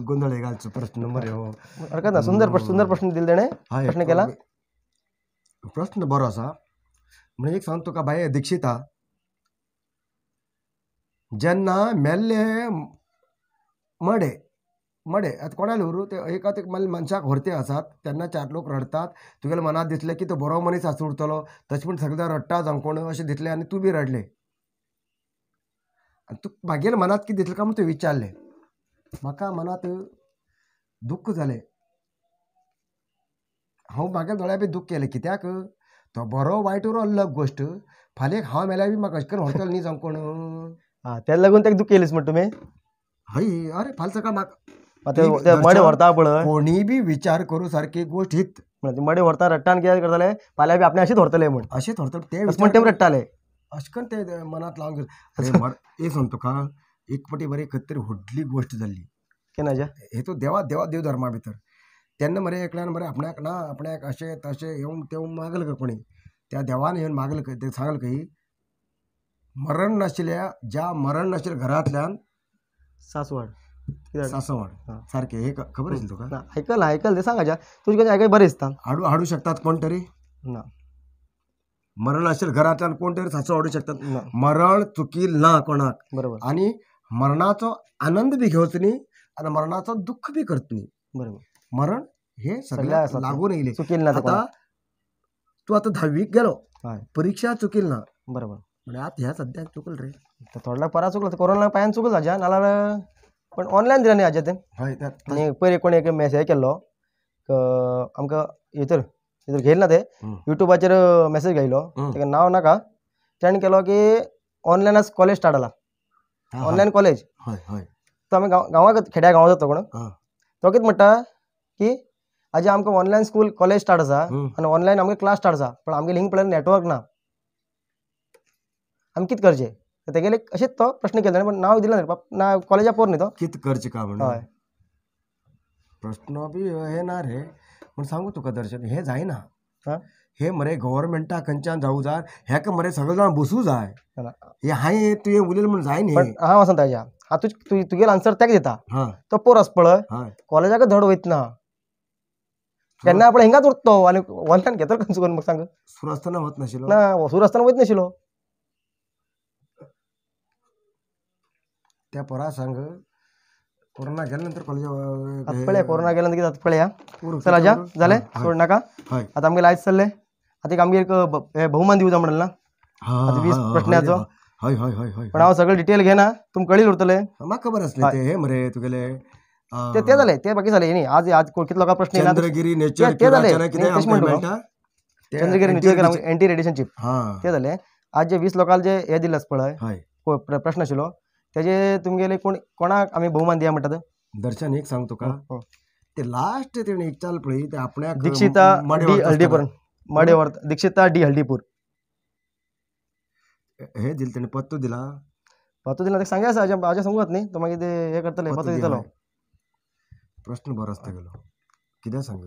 C: गोंदळ घालचो प्रश्न मरे हो.
B: हरकत ना, सुंदर प्रश्न, सुंदर प्रश्न दिले तेणें, प्रश्न केला,
C: प्रश्न बरो आसा. म्हणजे एक सांग तुका बाय दीक्षिता, जेन्ना मेल्ले मडें मडें आतां कोणाले व्हरू ते एका ते मनशाक व्हरते आसात तेन्ना चार लोक रडटात, तुगेल्या मनांत दिसलें की तो बरो मनीस आसूं उरतलो, तशें म्हण सगळे जाण रडटा जावं कोण अशें दिसलें आनी तूं बी रडलें आनी तूं मागेल्या मनांत कितें दिसलें काय म्हूण तुवें विचारलें. म्हाका मनांत दुख्ख जालें, हांव मागीर दोळ्या बी दुख्ख केलें, कित्याक तो बरो वायट उरो अलग गोश्ट, फाल्यां हांव मेल्यार बी म्हाका अशें करून व्हरतलो न्ही जावं कोण.
B: आं, तेका लागून तेका दुख्ख येयलें म्हणटा तुमी?
C: हय, अरे फाल्यां सकाळ म्हाका
B: मडें व्हरता पळय
C: कोणी बी विचार करूं सारकी गोश्ट हीत.
B: मडें व्हरता रडटा कितें करताले, फाल्यां बी आपणें अशेंच व्हरतले म्हूण,
C: अशेंच व्हरतले ते
B: म्हण ते रडटाले,
C: अशें करून ते मनांत लावन घेतले. एक सांग तुका, एक फावटी बरी खंय तरी व्हडली गोश्ट जाल्ली
B: केन्ना?
C: हे तो देवा देवा देव धर्मा भितर तेन्ना मरे एकल्यान मरे आपणाक ना आपणाक अशें तशें येवन तें मागलें खंय कोणी, त्या देवान येवन मागलें खंय, तें सांगलें खंय मरण नाशिल्ल्या ज्या मरण नाशिल्ल्या घरांतल्यान
B: सासवाड
C: सासवाड सारकें. हे खबर आशिल्लें तुका?
B: आयकलां, आयकलां तें सांग आजा, तुजें कडेन आयकय बरें दिसता.
C: हाडू हाडूं शकतात कोण तरी
B: ना,
C: मरण आशिल्ल्या घरांतल्यान कोण तरी सासो हाडूं शकतात. मरण चुकील ना कोणाक,
B: बरोबर.
C: आनी मरणाचो आनंद बी घेवचो न्ही आनी मरणाचो दुख्ख बी करत न्ही,
B: बरोबर.
C: मरण हे सगळ्यांक लागून येयलें.
B: चुकील ना.
C: आतां तूं आतां धावीक गेलो, परिक्षा चुकील ना,
B: बरोबर.
C: म्हणजे आतां ह्या सद्याक चुकल रे,
B: थोडो परा चुकलो, कोरोना पांयान चुकलो आजा, नाल्यार पण ऑनलायन दिला न्ही आजा तें.
C: हय,
B: आनी पयर कोण एक मॅसेज केल्लो आमकां हितर हितर घेयल ना ते युट्यूबाचेर मॅसेज घायलो, तेका नांव नाका, तेणें केलो की ऑनलायन आज कॉलेज स्टार्ट जाला, ऑनलायन कॉलेज.
C: हय हय.
B: तो आमी गांवाक खेड्या गांवांत जाता कोण, तो कितें म्हणटा की आजी आमकां ऑनलायन स्कूल कॉलेज स्टार्ट आसा आनी ऑनलायन आमगे क्लास स्टार्ट आसा, पण आमगे लिंक पळयल्यार नेटवर्क ना, आमी कितें करचें? तेगेले अशेंच तो प्रश्न केलो, पण नांव दिलें ना, कॉलेजा पोर न्ही तो,
C: कितें करचें काय म्हणून.
B: हय,
C: प्रश्न बी हे ना रे, पूण सांगू तुका दर्शन, हें जायना. हे मरे गव्हर्मेंटा खंयच्यान जावूं जाय, हेका मरे सगळे जाण बसूं जाय, हे हांवें तुवें उलयलें म्हूण जाय न्ही.
B: पण हांव सांगता आजा, आतां तुगेलो आन्सर तेका दिता, तो पोर आसा पळय कॉलेजाक धड वयतना केन्ना आपणें हिंगाच उरतो आनी ऑनलायन घेतलो खंयचो करून म्हाका सांग.
C: सुरू आसतना वच नाशिल्लो
B: ना, सुरू आसतना वयच नाशिल्लो.
C: त्या पोरा सांग कोरोना गेल्या नंतर कॉलेज
B: पळय, कोरोना गेल्या नंतर कितें पळया. चल आजा, जालें, सोड नाका. आतां आमगे लायत चल्लें, आतां एक आमगे एक बहुमान दिवचा म्हणलें ना, आतां 20 प्रश्नाचो.
C: हय हय हय हय.
B: पण हांव सगळें डिटेल घेना, तुमकां कळील उरतलें.
C: म्हाका खबर आसलें ते हे मरे तुगेले
B: ते ते जालें, ते बाकी जालें न्ही. आज आज कितलो लोकांक प्रश्न येयला
C: चंद्रगिरी नेचर
B: ते जालें, Chandragiri nature anti radiation chip ते जालें. आज जे 20 लोकांक जे हे दिले आसा पळय प्रश्न आशिल्लो, तेजे तुमगेले कोण कोणाक आमी बहुमान दिया म्हणटात?
C: दर्शन एक सांग तुका, ते लास्ट तेणे एक चाल पळय, ते आपण्याक
B: दीक्षिता डी हळदीपूर मडे व्हरता, दीक्षिता डी हळदीपूर
C: हे दिले तेणे, पत्तो दिला,
B: पत्तो दिला सांगे आसा आजा सांगूत न्ही, तो मागीर ते हे करतले, पत्तो दितलो.
C: प्रश्न बरो आसता गेलो, कित्याक सांग,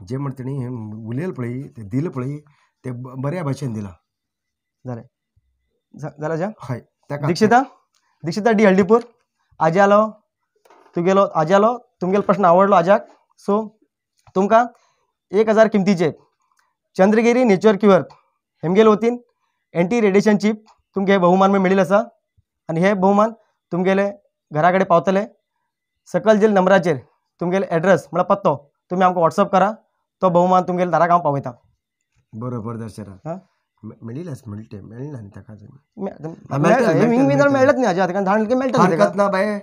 C: जे म्हणटा तेणी हें उलयलें पळय, तें दिलें पळय, तें बऱ्या भाशेन दिलां.
B: जालें जालें आजा?
C: हय.
B: दीक्षिता, दीक्षिता डी हळदीपूर, आज्यालो तुगेलो आज्यालो तुमगेलो प्रश्न आवडलो आज्याक. सो तुमकां 1000 किमतीचे चंद्रगिरी नेचर क्युअर हेमगेले वतीन एंटी रेडिएशन चीप तुमकां हे बहुमान मेळिल्ले आसा आनी हे बहुमान तुमगेले घरा कडेन पावतले. सकयल जे नंबराचेर तुमगेले एड्रेस म्हळ्यार पत्तो तुमी आमकां वॉट्सअप करा, तो बहुमान तुमगेले दाराक हांव पावयता.
C: बरोबर दर्शना मेळिल्लेच मेळटे मेळना न्ही ताका
B: मेळत न्ही आज्या, ताका धाडले मेळटा.
C: हरकत ना बाये,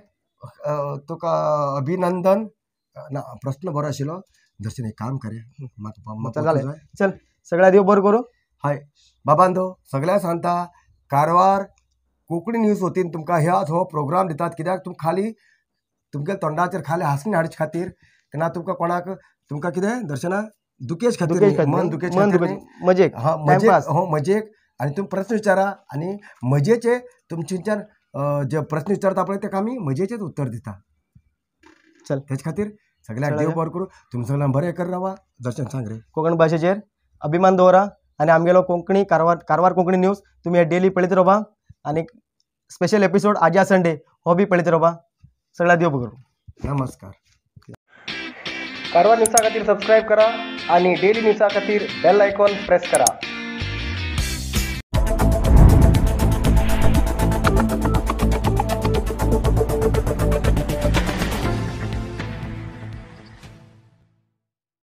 C: तुका अभिनंदन. ना प्रश्न बरो आशिल्लो दर्शन. एक काम करे
B: म्हाका चल सगळ्या देव बरो करूं.
C: हय बाबांदो सगळ्या सांगता कारवार कोंकणी न्यूज वतीन तुमकां ह्याच हो प्रोग्राम दितात कित्याक तुमकां खाली तुमगे तोंडाचेर खाली हांसणी हाडचे खातीर ना तुमकां कोणाक तुमकां कितें दर्शना दुखेच खातीर मन दुखेच
B: मजेक
C: हा मजेक हो मजेक. आनी तुमी प्रस्न विचारा आनी मजेचे तुमच्यान जे प्रस्न विचारता पळय ताका आमी मजेचेच उत्तर दिता.
B: चल
C: तेच खातीर सगळ्यांक देव बरो करूं, तुमी सगळ्यांक बरें कर रावा. दर्शन सांग रे
B: कोंकणी भाशेचेर अभिमान दवरा आनी आमगेलो कोंकणी कारवार कारवार कोंकणी न्यूज तुमी हे डेली पळयत रावा आनी स्पेशल एपिसोड आज्या संडे हो बी पळयत रावा. सगळ्या देव बरो करूं.
C: नमस्कार.
B: कारवार न्यूजा खातीर सबस्क्रायब करा आनी डेली न्यूजा खातीर बेल आयकॉन प्रेस करा.